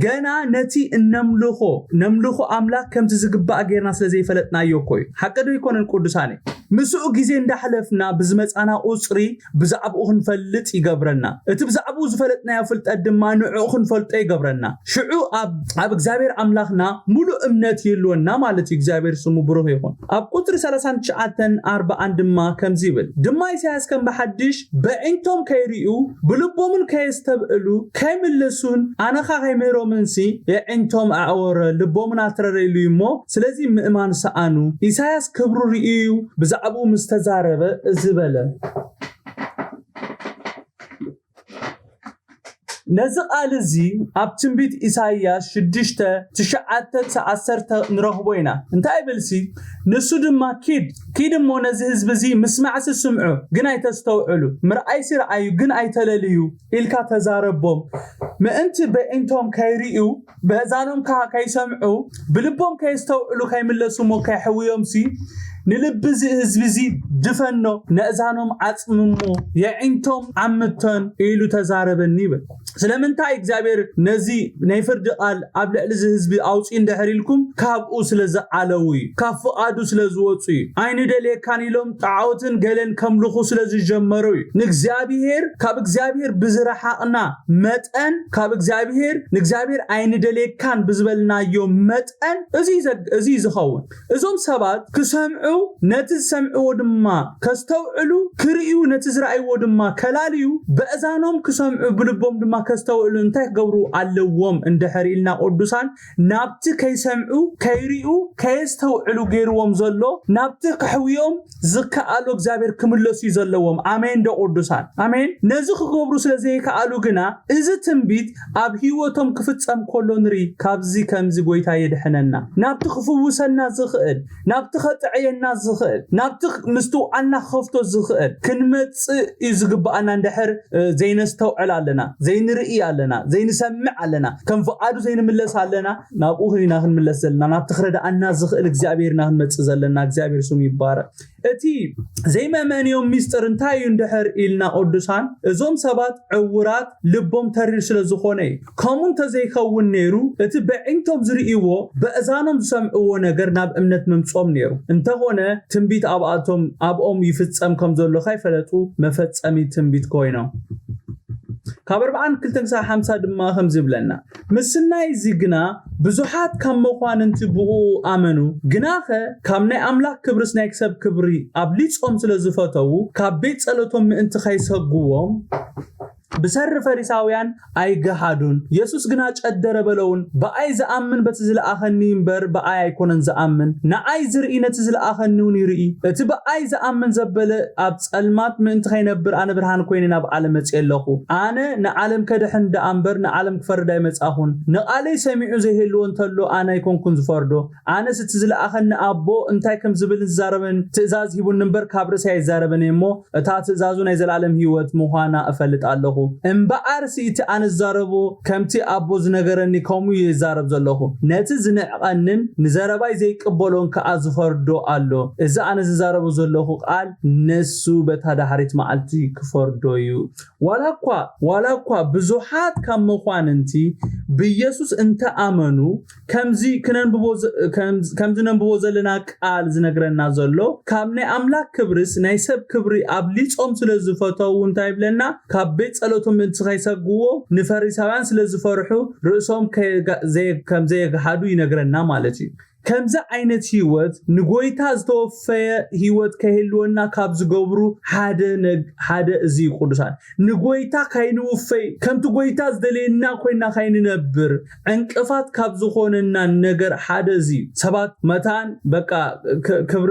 ገና ነቲ እነምልኾ ነምልኾ ኣምላኽ ከምቲ ዝግባእ ጌርና ስለ ዘይፈለጥናዮ እኮ እዩ። ሓቂ ዶ ኣይኮነን ቅዱሳነይ? ምስኡ ግዜ እንዳሕለፍና ብዝመጻና ቁጽሪ ብዛዕባኡ ክንፈልጥ ይገብረና። እቲ ብዛዕባኡ ዝፈለጥናዮ ፍልጠት ድማ ንዕኡ ክንፈልጦ ይገብረና። ሽዑ ኣብ እግዚኣብሔር ኣምላኽና ሙሉእ እምነት ይህልወና ማለት እዩ። እግዚኣብሔር ስሙ ብሩኽ ይኹን። ኣብ ቁጽሪ ሰላሳን ትሽዓተን ኣርባዓን ድማ ከምዚ ይብል፣ ድማ ኢሳያስ ከም ብሓድሽ በዒንቶም ከይርእዩ ብልቦምን ከየስተብእሉ ከይምልሱን ኣነኻ ከይምህሮምንሲ የዒንቶም ኣዕወረ፣ ልቦምን ኣትረረ ኢሉ እዩ እሞ ስለዚ ምእማን ሰኣኑ። ኢሳያስ ክብሩ ርእዩ እዩ ብዛዕባኡ ምስ ተዛረበ እዚ በለ። ነዚ ቃል እዚ ኣብ ትንቢት ኢሳይያስ ሽዱሽተ ትሽዓተ ክሳብ ዓሰርተ ንረኽቦ ኢና። እንታይ ይብልሲ? ንሱ ድማ ኪድ ኪድ እሞ ነዚ ህዝቢ እዚ ምስማዕሲ ስምዑ፣ ግን ኣይተስተውዕሉ፣ ምርኣይሲ ረኣዩ፣ ግን ኣይተለልዩ ኢልካ ተዛረቦም። ምእንቲ በዒንቶም ከይርእዩ ብእዛኖም ከኣ ከይሰምዑ ብልቦም ከየስተውዕሉ ከይምለሱ እሞ ከይሕውዮምሲ ንልቢ እዚ ህዝቢ እዚ ድፈኖ፣ ነእዛኖም ዓጽምሞ፣ የዒንቶም ዓምቶን ኢሉ ተዛረበኒ ይብል። ስለምንታይ እግዚኣብሔር ነዚ ናይ ፍርዲ ቃል ኣብ ልዕሊ እዚ ህዝቢ ኣውፅኡ እንድሕር ኢልኩም ካብኡ ስለ ዝዓለዉ እዩ፣ ካብ ፍቓዱ ስለ ዝወፁ እዩ። ኣይንደልየካን ኢሎም ጣዖትን ገለን ከምልኹ ስለ ዝጀመሩ እዩ። ንእግዚኣብሔር ካብ እግዚኣብሔር ብዝረሓቕና መጠን ካብ እግዚኣብሔር ንእግዚኣብሔር ኣይንደልየካን ብዝበልናዮ መጠን እዚ እዩ ዝኸውን። እዞም ሰባት ክሰምዑ ነቲ ዝሰምዕዎ ድማ ከስተውዕሉ ክርእዩ ነቲ ዝረኣይዎ ድማ ከላልዩ በእዛኖም ክሰምዑ ብልቦም ድማ ከስተውዕሉ እንታይ ክገብሩ ኣለዎም እንድሕር ኢልና ቅዱሳን ናብቲ ከይሰምዑ ከይርእዩ ከየስተውዕሉ ገይርዎም ዘሎ ናብቲ ክሕውዮም ዝከኣሉ እግዚኣብሔር ክምለሱ እዩ ዘለዎም። ኣሜን ዶ ቅዱሳን? ኣሜን። ነዚ ክገብሩ ስለ ዘይከኣሉ ግና እዚ ትንቢት ኣብ ህይወቶም ክፍጸም ከሎ ንርኢ። ካብዚ ከምዚ ጎይታ የድሕነና። ናብቲ ክፍውሰና ዝኽእል፣ ናብቲ ከጥዕየና ዝኽእል፣ ናብቲ ምስትውዓልና ክኸፍቶ ዝኽእል ክንመጽእ እዩ ዝግብኣና። እንድሕር ዘይነስተውዕል ኣለና፣ ዘይንርኢ ኣለና፣ ዘይንሰምዕ ኣለና፣ ከም ፍቓዱ ዘይንምለስ ኣለና፣ ናብኡ ኢና ክንምለስ ዘለና። ናብቲ ክረድኣና ዝኽእል እግዚኣብሔር ኢና ክንመጽእ ዘለና። እግዚኣብሔር ስሙ ይባረክ። እቲ ዘይመመንዮም ሚስጥር እንታይ እዩ እንድሕር ኢልና ቅዱሳን፣ እዞም ሰባት ዕውራት ልቦም ተሪር ስለ ዝኾነ እዩ። ከምኡ እንተዘይኸውን ነይሩ እቲ በዒንቶም ዝርእይዎ በእዛኖም ዝሰምዕዎ ነገር ናብ እምነት መምጾም ነይሩ። እንተኾነ ትንቢት ኣብኣቶም ኣብኦም ይፍጸም ከም ዘሎ ከይፈለጡ መፈጸሚ ትንቢት ኮይኖም። ካብ ኣርብዓን ክልተን ክሳብ ሓምሳ ድማ ከምዚ ይብለና፣ ምስናይ እዚ ግና ብዙሓት ካብ መኳንንቲ ብኡ ኣመኑ፣ ግናኸ ካብ ናይ ኣምላኽ ክብርስ ናይ ሰብ ክብሪ ኣብሊጾም ስለ ዝፈተዉ ካብ ቤት ጸሎቶም ምእንቲ ከይሰጉዎም ብሰሪ ፈሪሳውያን ኣይገሃዱን። የሱስ ግና ጨደረ በለውን፣ ብኣይ ዝኣምን በቲ ዝለኣኸኒ እምበር ብኣይ ኣይኮነን ዝኣምን፣ ንኣይ ዝርኢ ነቲ ዝለኣኸኒ እውን ይርኢ። እቲ ብኣይ ዝኣምን ዘበለ ኣብ ጸልማት ምእንቲ ከይነብር ኣነ ብርሃን ኮይነ ናብ ዓለም መጺኤ ኣለኹ። ኣነ ንዓለም ከድሕን ደኣ እምበር ንዓለም ክፈርድ ኣይመጻኹን። ንቓለይ ሰሚዑ ዘይህልዎ እንተሎ ኣነ ኣይኮንኩን ዝፈርዶ። ኣነስ እቲ ዝለኣኸኒ ኣቦ እንታይ ከም ዝብልን ዝዛረብን ትእዛዝ ሂቡኒ እምበር ካብ ርእሰይ ኣይዛረብን እየ እሞ እታ ትእዛዙ ናይ ዘለኣለም ህይወት ምዃና እፈልጥ ኣለኹ። እምበኣርሲ እቲ ኣነ ዝዛረቦ ከምቲ ኣቦ ዝነገረኒ ከምኡ እየ ዝዛረብ ዘለኹ። ነቲ ዝንዕቐንን ንዘረባይ ዘይቅበሎን ከኣ ዝፈርዶ ኣሎ። እዚ ኣነ ዝዛረቦ ዘለኹ ቃል ነሱ በታ ዳሕሪት መዓልቲ ክፈርዶ እዩ። ዋላ እኳ ዋላ እኳ ብዙሓት ካብ መኳንንቲ ብኢየሱስ እንተኣመኑ ከምዚ ክነንብቦ ዘ- ከም- ከምዚ ነንብቦ ዘለና ቃል ዝነግረና ዘሎ ካብ ናይ ኣምላክ ክብርስ ናይ ሰብ ክብሪ ኣብሊጾም ስለ ዝፈተው እንታይ ይብለና? ካብ ቤት ጸሎቶም ምእንቲ ከይሰግዎ ንፈሪሳውያን ስለ ዝፈርሑ ርእሶም ከየጋ- ዘየ- ከም ዘየግሃዱ ይነግረና ማለት እዩ። ከምዚ ዓይነት ህይወት ንጎይታ ዝተወፈየ ህይወት ከይህልወና ካብ ዝገብሩ ሓደ ነግ- ሓደ እዚ እዩ። ቅዱሳን ንጎይታ ካይንውፈይ ከምቲ ጎይታ ዝደለየና ኮይና ካይንነብር ዕንቅፋት ካብ ዝኾነና ነገር ሓደ እዚ እዩ። ሰባት መታን በቃ ክ- ክብሪ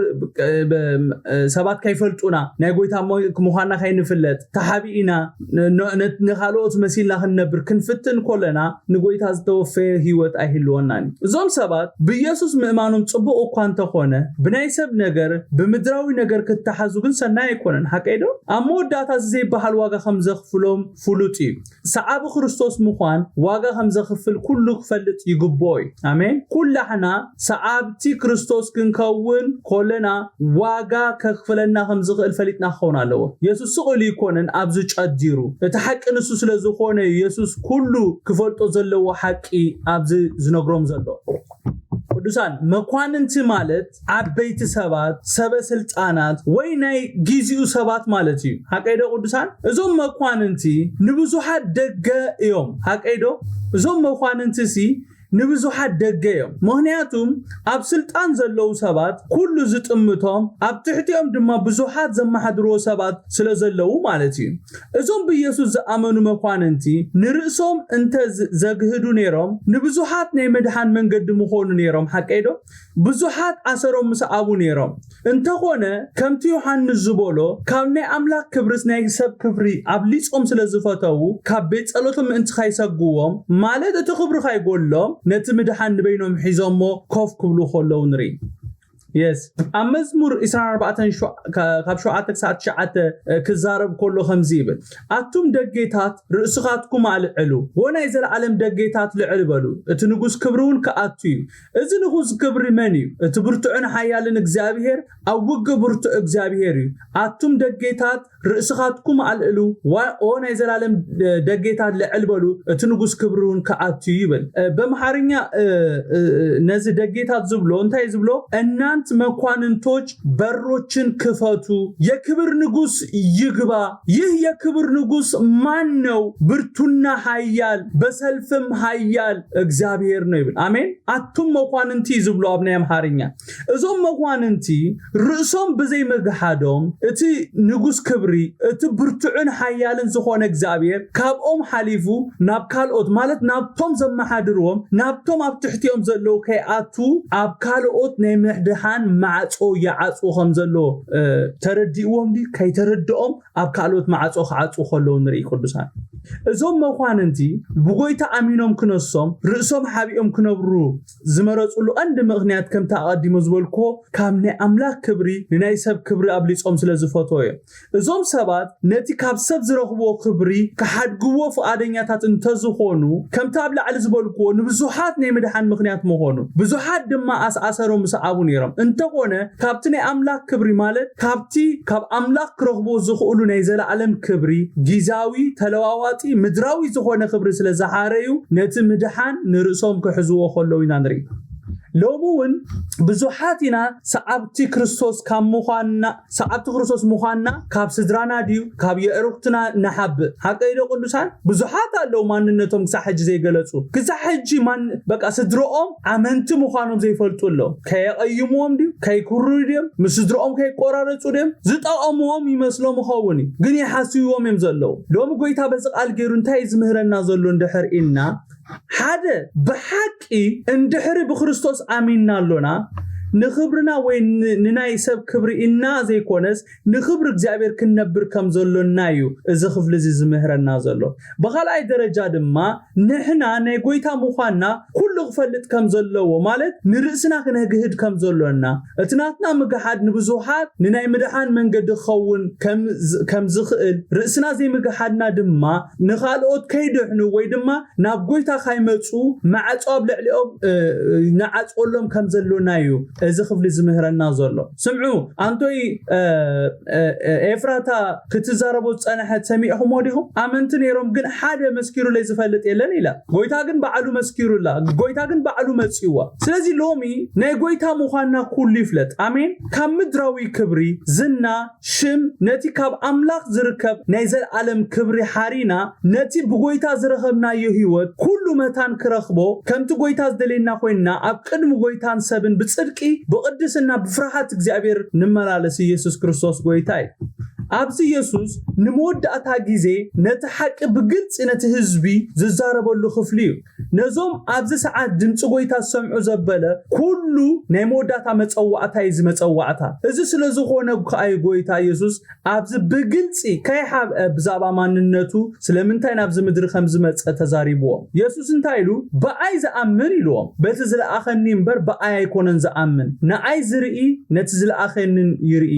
ብ- ሰባት ከይፈልጡና ናይ ጎይታ ሞ- ምዃንና ከይንፍለጥ ተሓቢእና ን- ን- ንኻልኦት መሲልና ክንነብር ክንፍትን ኮለና ንጎይታ ዝተወፈየ ህይወት ኣይህልወናን እዩ። እዞም ሰባት ብኢየሱስ ምእማኖም ጽቡቕ እኳ እንተኾነ ብናይ ሰብ ነገር ብምድራዊ ነገር ክተሓዙ ግን ሰናይ ኣይኮነን። ሓቀይ ዶ? ኣብ መወዳእታ እዚ ዘይበሃል ዋጋ ከም ዘኽፍሎም ፍሉጥ እዩ። ሰዓቢ ክርስቶስ ምዃን ዋጋ ከም ዘኽፍል ኩሉ ክፈልጥ ይግብኦ እዩ። ኣሜን። ኩላሕና ሰዓብቲ ክርስቶስ ክንከውን ኮለና ዋጋ ከኽፍለና ከም ዝኽእል ፈሊጥና ክኸውን ኣለዎ። የሱስ ስቕ ኢሉ ይኮነን ኣብዚ ጨዲሩ። እቲ ሓቂ ንሱ ስለ ዝኾነ የሱስ ኩሉ ክፈልጦ ዘለዎ ሓቂ ኣብዚ ዝነግሮም ዘሎ። ቅዱሳን መኳንንቲ ማለት ዓበይቲ ሰባት፣ ሰበ ስልጣናት ወይ ናይ ጊዜኡ ሰባት ማለት እዩ። ሓቀይ ዶ ቅዱሳን? እዞም መኳንንቲ ንብዙሓት ደገ እዮም። ሓቀይ ዶ? እዞም መኳንንቲ ሲ ንብዙሓት ደገ እዮም። ምኽንያቱም ኣብ ስልጣን ዘለዉ ሰባት ኩሉ ዝጥምቶም ኣብ ትሕቲኦም ድማ ብዙሓት ዘመሓድርዎ ሰባት ስለ ዘለዉ ማለት እዩ። እዞም ብኢየሱስ ዝኣመኑ መኳንንቲ ንርእሶም እንተ ዝ- ዘግህዱ ነይሮም ንብዙሓት ናይ ምድሓን መንገዲ ምኾኑ ነይሮም። ሓቀይ ዶ? ብዙሓት ኣሰሮም ምስኣቡ ነይሮም። እንተኾነ ከምቲ ዮሃንስ ዝበሎ ካብ ናይ ኣምላኽ ክብርስ ናይ ሰብ ክብሪ ኣብሊጾም ስለ ዝፈተዉ ካብ ቤት ጸሎቶም ምእንቲ ካይሰግዎም ማለት እቲ ክብሪ ካይጎሎም ነቲ ምድሓን ንበይኖም ሒዞሞ ኮፍ ክብሉ ከለዉ ንርኢ። የስ ኣብ መዝሙር ዕስራን ኣርባዕተን ካብ ሸውዓተ ክሳዕ ትሽዓተ ክዛረብ ከሎ ከምዚ ይብል ኣቱም ደጌታት ርእስኻትኩም ኣልዕሉ ጎ ናይ ዘለዓለም ደጌታት ልዕል በሉ እቲ ንጉስ ክብሪ እውን ክኣቱ እዩ። እዚ ንጉስ ክብሪ መን እዩ? እቲ ብርቱዕን ሓያልን እግዚኣብሔር ኣብ ውግእ ብርቱዕ እግዚኣብሔር እዩ። ኣቱም ደጌታት ርእስኻትኩም ኣልዕሉ ዋ- ኦ ናይ ዘላለም ደጌታት ልዕል በሉ እቲ ንጉስ ክብሪ እውን ክኣቱ እዩ ይብል። በምሓርኛ ነዚ ደጌታት ዝብሎ እንታይ ዝብሎ እናንት መኳንንቶች በሮችን ክፈቱ የክብር ንጉስ ይግባ። ይህ የክብር ንጉስ ማን ነው? ብርቱና ኃያል በሰልፍም ኃያል እግዚኣብሔር ነው ይብል። ኣሜን። ኣቱም መኳንንቲ ዝብሎ ኣብ ናይ ኣምሓርኛ እዞም መኳንንቲ ርእሶም ብዘይምግሓዶም እቲ ንጉስ ክብሪ እቲ ብርቱዕን ሓያልን ዝኾነ እግዚኣብሔር ካብኦም ሓሊፉ ናብ ካልኦት ማለት ናብቶም ዘመሓድርዎም ናብቶም ኣብ ትሕቲኦም ዘለዉ ከይኣቱ ኣብ ካልኦት ናይ ምድሓን ማዕጾ ይዓጹ ከም ዘሎ ተረዲእዎም ድዩ ከይተረድኦም ኣብ ካልኦት ማዕጾ ክዓጹ ከለዉ ንርኢ። ቅዱሳን እዞም መኳንንቲ ብጎይታ ኣሚኖም ክነሶም ርእሶም ሓቢኦም ክነብሩ ዝመረጹሉ ቀንዲ ምኽንያት ከምቲ ኣቐዲሞ ዝበልክዎ ካብ ናይ ኣምላኽ ክብሪ ንናይ ሰብ ክብሪ ኣብሊጾም ስለ ዝፈትዎ እዮም። እዞም ሰባት ነቲ ካብ ሰብ ዝረኽብዎ ክብሪ ክሓድግዎ ፍቓደኛታት እንተዝኾኑ ከምቲ ኣብ ላዕሊ ዝበልክዎ ንብዙሓት ናይ ምድሓን ምኽንያት ምኾኑ ብዙሓት ድማ ኣስኣሰሮ ምስዓቡ ነይሮም። እንተኾነ ካብቲ ናይ ኣምላኽ ክብሪ ማለት ካብቲ ካብ ኣምላኽ ክረኽብዎ ዝኽእሉ ናይ ዘለኣለም ክብሪ ጊዛዊ ተለዋዋጢ ምድራዊ ዝኾነ ክብሪ ስለ ዝሓረዩ ነቲ ምድሓን ንርእሶም ክሕዝዎ ከለዉ ኢና ንርኢ። ሎሚ እውን ብዙሓት ኢና ሰዓብቲ ክርስቶስ ካብ ምዃንና ሰዓብቲ ክርስቶስ ምዃንና ካብ ስድራና ድዩ ካብ የዕሩኽትና ንሓብእ ሓቀይ ዶ ቅዱሳን ብዙሓት ኣለዉ ማንነቶም ክሳብ ሕጂ ዘይገለጹ ክሳብ ሕጂ ማን በቃ ስድሮኦም ኣመንቲ ምዃኖም ዘይፈልጡ ኣለዉ ከየቐይምዎም ድዩ ከይኩርሩ ድዮም ምስ ስድሮኦም ከይቆራረጹ ድዮም ዝጠቐምዎም ይመስሎም ይኸውን እዩ ግን ይሓስብዎም እዮም ዘለዉ ሎሚ ጎይታ በዚ ቃል ገይሩ እንታይ ዝምህረና ዘሎ እንድሕር ኢልና ሓደ ብሓቂ እንድሕሪ ብክርስቶስ ኣሚንና ኣሎና ንኽብርና ወይ ንናይ ሰብ ክብሪ ኢልና ዘይኮነስ ንኽብሪ እግዚኣብሔር ክንነብር ከም ዘሎና እዩ እዚ ክፍሊ እዚ ዝምህረና ዘሎ። ብኻልኣይ ደረጃ ድማ ንሕና ናይ ጎይታ ምዃንና ኩሉ ክፈልጥ ከም ዘለዎ፣ ማለት ንርእስና ክነግህድ ከም ዘሎና፣ እቲ ናትና ምግሓድ ንብዙሓት ንናይ ምድሓን መንገዲ ክኸውን ከም ዝ- ከም ዝኽእል፣ ርእስና ዘይምግሓድና ድማ ንኻልኦት ከይድሕኑ ወይ ድማ ናብ ጎይታ ካይመፁ ማዕጾ ኣብ ልዕሊኦም እ፣ ንዓፅወሎም ከም ዘሎና እዩ እዚ ክፍሊ ዝምህረና ዘሎ። ስምዑ፣ ኣንቶይ እ፣ እ፣ እ፣ ኤፍራታ ክትዛረቦ ዝፀንሐት ሰሚዕኹሞ ዲኹም? ኣመንቲ ነይሮም፣ ግን ሓደ መስኪሩለይ ዝፈልጥ የለን ኢላ። ጎይታ ግን ባዕሉ መስኪሩላ። ጎይታ ግን ባዕሉ መፂዋ። ስለዚ ሎሚ ናይ ጎይታ ምዃንና ኩሉ ይፍለጥ። ኣሜን። ካብ ምድራዊ ክብሪ፣ ዝና፣ ሽም፣ ነቲ ካብ ኣምላኽ ዝርከብ ናይ ዘለኣለም ክብሪ ሓሪና፣ ነቲ ብጎይታ ዝረኸብናዮ ህይወት ኩሉ መታን ክረኽቦ፣ ከምቲ ጎይታ ዝደልየና ኮይንና ኣብ ቅድሚ ጎይታን ሰብን ብጽድቂ፣ ብቕድስና፣ ብፍርሃት እግዚኣብሔር ንመላለስ። ኢየሱስ ክርስቶስ ጎይታ እዩ። ኣብዚ ኢየሱስ ንመወዳእታ ግዜ ነቲ ሓቂ ብግልጺ ነቲ ህዝቢ ዝዛረበሉ ክፍሊ እዩ። ነዞም ኣብዚ ሰዓት ድምፂ ጎይታ ዝሰምዑ ዘበለ ኩሉ ናይ መወዳእታ መጸዋዕታ እዩ። እዚ መጸዋዕታ እዚ ስለ ዝኾነ ከኣ እዩ ጎይታ ኢየሱስ ኣብዚ ብግልጺ ከይሓብአ ብዛዕባ ማንነቱ ስለምንታይ ናብዚ ምድሪ ከም ዝመጸ ተዛሪብዎም። የሱስ እንታይ ኢሉ? "ብኣይ ዝኣምን" ኢልዎም። "በቲ ዝለኣኸኒ እምበር ብኣይ ኣይኮነን ዝኣምን። ንኣይ ዝርኢ ነቲ ዝለኣኸንን ይርኢ"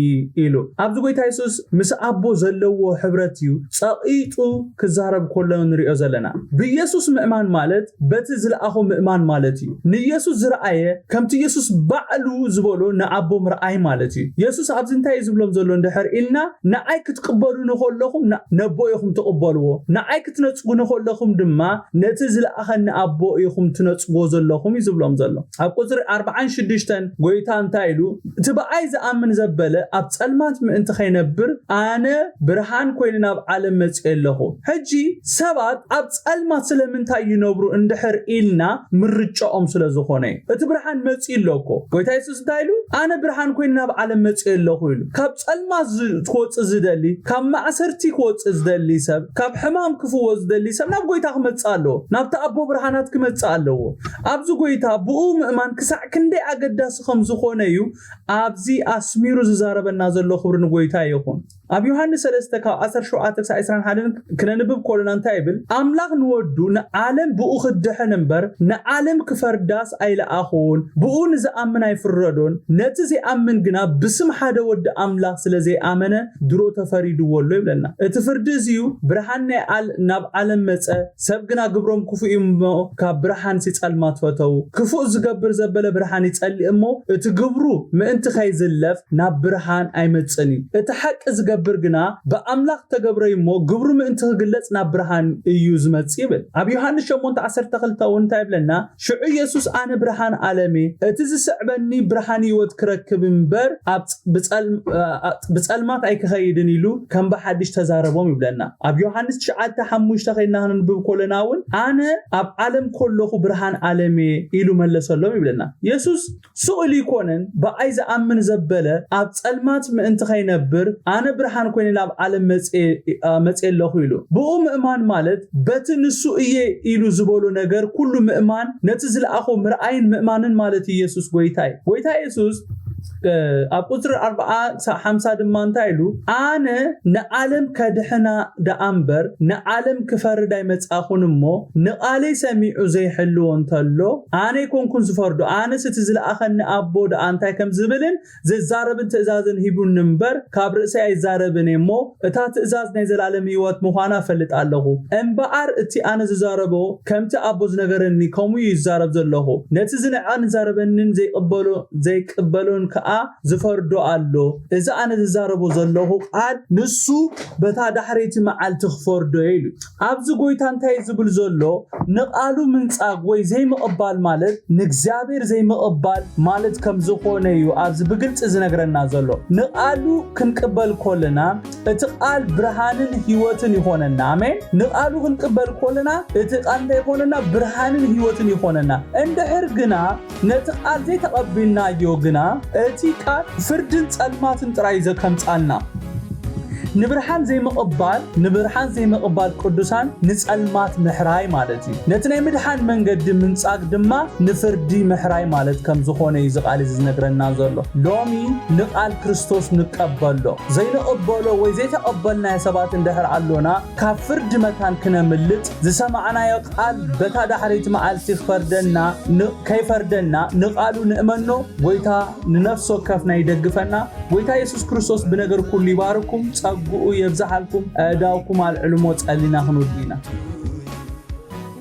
ኢሉ። ኣብዚ ጎይታ የሱስ ምስ ኣቦ ዘለዎ ሕብረት እዩ ጸቒጡ ክዛረብ ከሎ ንሪኦ ዘለና። ብየሱስ ምእማን ማለት በቲ ዝለኣኾ ምእማን ማለት እዩ። ንየሱስ ዝረኣየ ከምቲ የሱስ ባዕሉ ዝበሎ ንኣቦ ምርኣይ ማለት እዩ። የሱስ ኣብዚ እንታይ እዩ ዝብሎም ዘሎ እንድሕር ኢልና፣ ንኣይ ክትቅበሉ ንኸለኹም ን-፣ ነቦ ኢኹም ትቕበልዎ፣ ንኣይ ክትነጽጉ ንኸለኹም ድማ ነቲ ዝለኣኸኒ ኣቦ ኢኹም ትነጽግዎ ዘለኹም እዩ ዝብሎም ዘሎ። ኣብ ቁጽሪ ኣርብዓን ሽዱሽተን ጎይታ እንታይ ኢሉ? "እቲ ብኣይ ዝኣምን ዘበለ ኣብ ጸልማት ምእንቲ ኸይነብር ኣነ ብርሃን ኮይነ ናብ ዓለም መጺኤ ኣለኹ።" ሕጂ ሰባት ኣብ ጸልማት ስለምንታይ ይነብሩ እንድሕር ኢልና ምርጫኦም ስለ ዝኾነ እዩ። እቲ ብርሃን መጺኡ ኣሎ እኮ። ጎይታ የሱስ እንታይ ኢሉ? "ኣነ ብርሃን ኮይነ ናብ ዓለም መጺኤ ኣለኹ" ኢሉ። ካብ ጸልማት ዝ-፣ ክወጽእ ዝደሊ፣ ካብ ማእሰርቲ ክወጽእ ዝደሊ ሰብ፣ ካብ ሕማም ክፍወስ ዝደሊ ሰብ ናብ ጎይታ ክመጽእ ኣለዎ። ናብቲ ኣቦ ብርሃናት ክመጽእ ኣለዎ። ኣብዚ ጎይታ ብኡ ምእማን ክሳዕ ክንደይ ኣገዳሲ ከም ዝኾነ እዩ ኣብዚ ኣስሚሩ ዝዛረበና ዘሎ። ክብሪ ንጎይታ ይኹን። ኣብ ዮሃንስ ሰለስተ ካብ ዓሰርተ ሸውዓተ ክሳዕ ዕስራን ሓደን ክነንብብ ከሎና እንታይ ይብል? ኣምላኽ ንወዱ ንዓለም ብኡ ክድሕን እምበር ንዓለም ክፈርዳስ ኣይለኣኹን። ብኡ ንዝኣምን ኣይፍረዶን። ነቲ ዘይኣምን ግና ብስም ሓደ ወዲ ኣምላኽ ስለ ዘይኣመነ ድሮ ተፈሪድዎ ኣሎ ይብለና። እቲ ፍርዲ እዚ እዩ፣ ብርሃን ናይ ዓል-፣ ናብ ዓለም መጸ፣ ሰብ ግና ግብሮም ክፉእ እዩ እሞ ካብ ብርሃን ሲ ጸልማት ፈተው። ክፉእ ዝገብር ዘበለ ብርሃን ይጸልእ እሞ እቲ ግብሩ ምእንቲ ከይዝለፍ ናብ ብርሃን ኣይመጽእን እዩ። እቲ ሓቂ ዝገብር ግና ብኣምላኽ ተገብረ እዩ እሞ ግብሩ ምእንቲ ክግለጽ ናብ ብርሃን እዩ ዝመጽእ ይብል። ኣብ ዮሃንስ ሸሞንተ ዓሰርተ ክልተ እውን እንታይ ይብለና? ሽዑ የሱስ "ኣነ ብርሃን ዓለም እየ፣ እቲ ዝስዕበኒ ብርሃን ህይወት ክረክብ እምበር ኣብ ፅ-፣ ብጸል-፣ ኣ-፣ ብጸልማት ኣይክኸይድን" ኢሉ ከም ብሓድሽ ተዛረቦም ይብለና። ኣብ ዮሃንስ ትሽዓተ ሓሙሽተ ከይድና ክንንብብ ከለና እውን "ኣነ ኣብ ዓለም ከለኹ ብርሃን ዓለም እየ" ኢሉ መለሰሎም ይብለና። የሱስ ስቕ ኢሉ ይኮነን፣ "ብኣይ ዝኣምን ዘበለ ኣብ ጸልማት ምእንቲ ከይነብር ኣነ ብርሃን ኮይነ ናብ ዓለም መጽየ-፣ ኣ፣ መጽየ ኣለኹ" ኢሉ። ብኡ ምእማን ማለት በቲ ንሱ እየ ኢሉ ዝበሎ ነገር ኩሉ ምእማን፣ ነቲ ዝለኣኾ ምርኣይን ምእማንን ማለት እዩ። የሱስ ጎይታ እዩ። ጎይታ የሱስ፣ እ፣ ኣብ ቁጽሪ ኣርብዓ ክሳብ ሓምሳ ድማ እንታይ ኢሉ? "ኣነ ንዓለም ከድሕና ደኣ እምበር ንዓለም ክፈርድ ኣይመጻኹን እሞ፣ ንቓለይ ሰሚዑ ዘይሕልዎ እንተሎ፣ ኣነ ኣይኮንኩን ዝፈርዶ፣ ኣነስ እቲ ዝለኣኸኒ ኣቦ ደኣ እንታይ ከም ዝብልን ዝዛረብን ትእዛዝን ሂቡኒ እምበር፣ ካብ ርእሰይ ኣይዛረብን እየ እሞ፣ እታ ትእዛዝ ናይ ዘላለም ህይወት ምዃና እፈልጥ ኣለኹ። እምበኣር እቲ ኣነ ዝዛረቦ ከምቲ ኣቦ ዝነገረኒ ከምኡ እዩ ዝዛረብ ዘለኹ። ነቲ ዝንዕቐን ዝዛረበንን ዘይቅበሎ-፣ ዘይቅበሎን ከኣ ዝፈርዶ ኣሎ። እዚ ኣነ ዝዛረቦ ዘለኹ ቃል ንሱ በታ ዳሕረይቲ መዓልቲ ክፈርዶ እዩ" ኢሉ። ኣብዚ ጎይታ እንታይ ዝብል ዘሎ? ንቓሉ ምንጻግ ወይ ዘይምቕባል ማለት ንእግዚኣብሔር ዘይምቕባል ማለት ከም ዝኾነ እዩ ኣብዚ ብግልጺ ዝነግረና ዘሎ። ንቓሉ ክንቅበል ከለና እቲ ቃል ብርሃንን ህይወትን ይኾነና። ኣሜን። ንቓሉ ክንቅበል ከለና እቲ ቃል እንታይ ይኾነና? ብርሃንን ህይወትን ይኾነና። እንድሕር ግና ነቲ ቃል ዘይተቐቢልናዮ ግና እቲ ቃል ፍርድን ጸልማትን ጥራይ እዩ ዘ-፣ ከምጻልና። ንብርሃን ዘይምቕባል ንብርሃን ዘይምቕባል ቅዱሳን ንጸልማት ምሕራይ ማለት እዩ። ነቲ ናይ ምድሓን መንገዲ ምንጻግ ድማ ንፍርዲ ምሕራይ ማለት ከም ዝኾነ እዩ እዚ ቃል እዚ ዝነግረና ዘሎ። ሎሚ ንቓል ክርስቶስ ንቀበሎ ዘይንቕበሎ ወይ ዘይተቐበልናዮ ሰባት እንድሕር ኣሎና ካብ ፍርዲ መታን ክነምልጥ ዝሰማዕናዮ ቃል በታ ዳሕረይቲ መዓልቲ ክፈርደና ከይፈርደና ንቓሉ ንእመኖ። ጎይታ ንነፍሲ ወከፍና ይደግፈና። ጎይታ የሱስ ክርስቶስ ብነገር ኩሉ ይባርኩም፣ ጸግኡ የብዝሓልኩም። ኣእዳውኩም ኣልዕሉሞ ጸሊና ክንውዲ ኢና።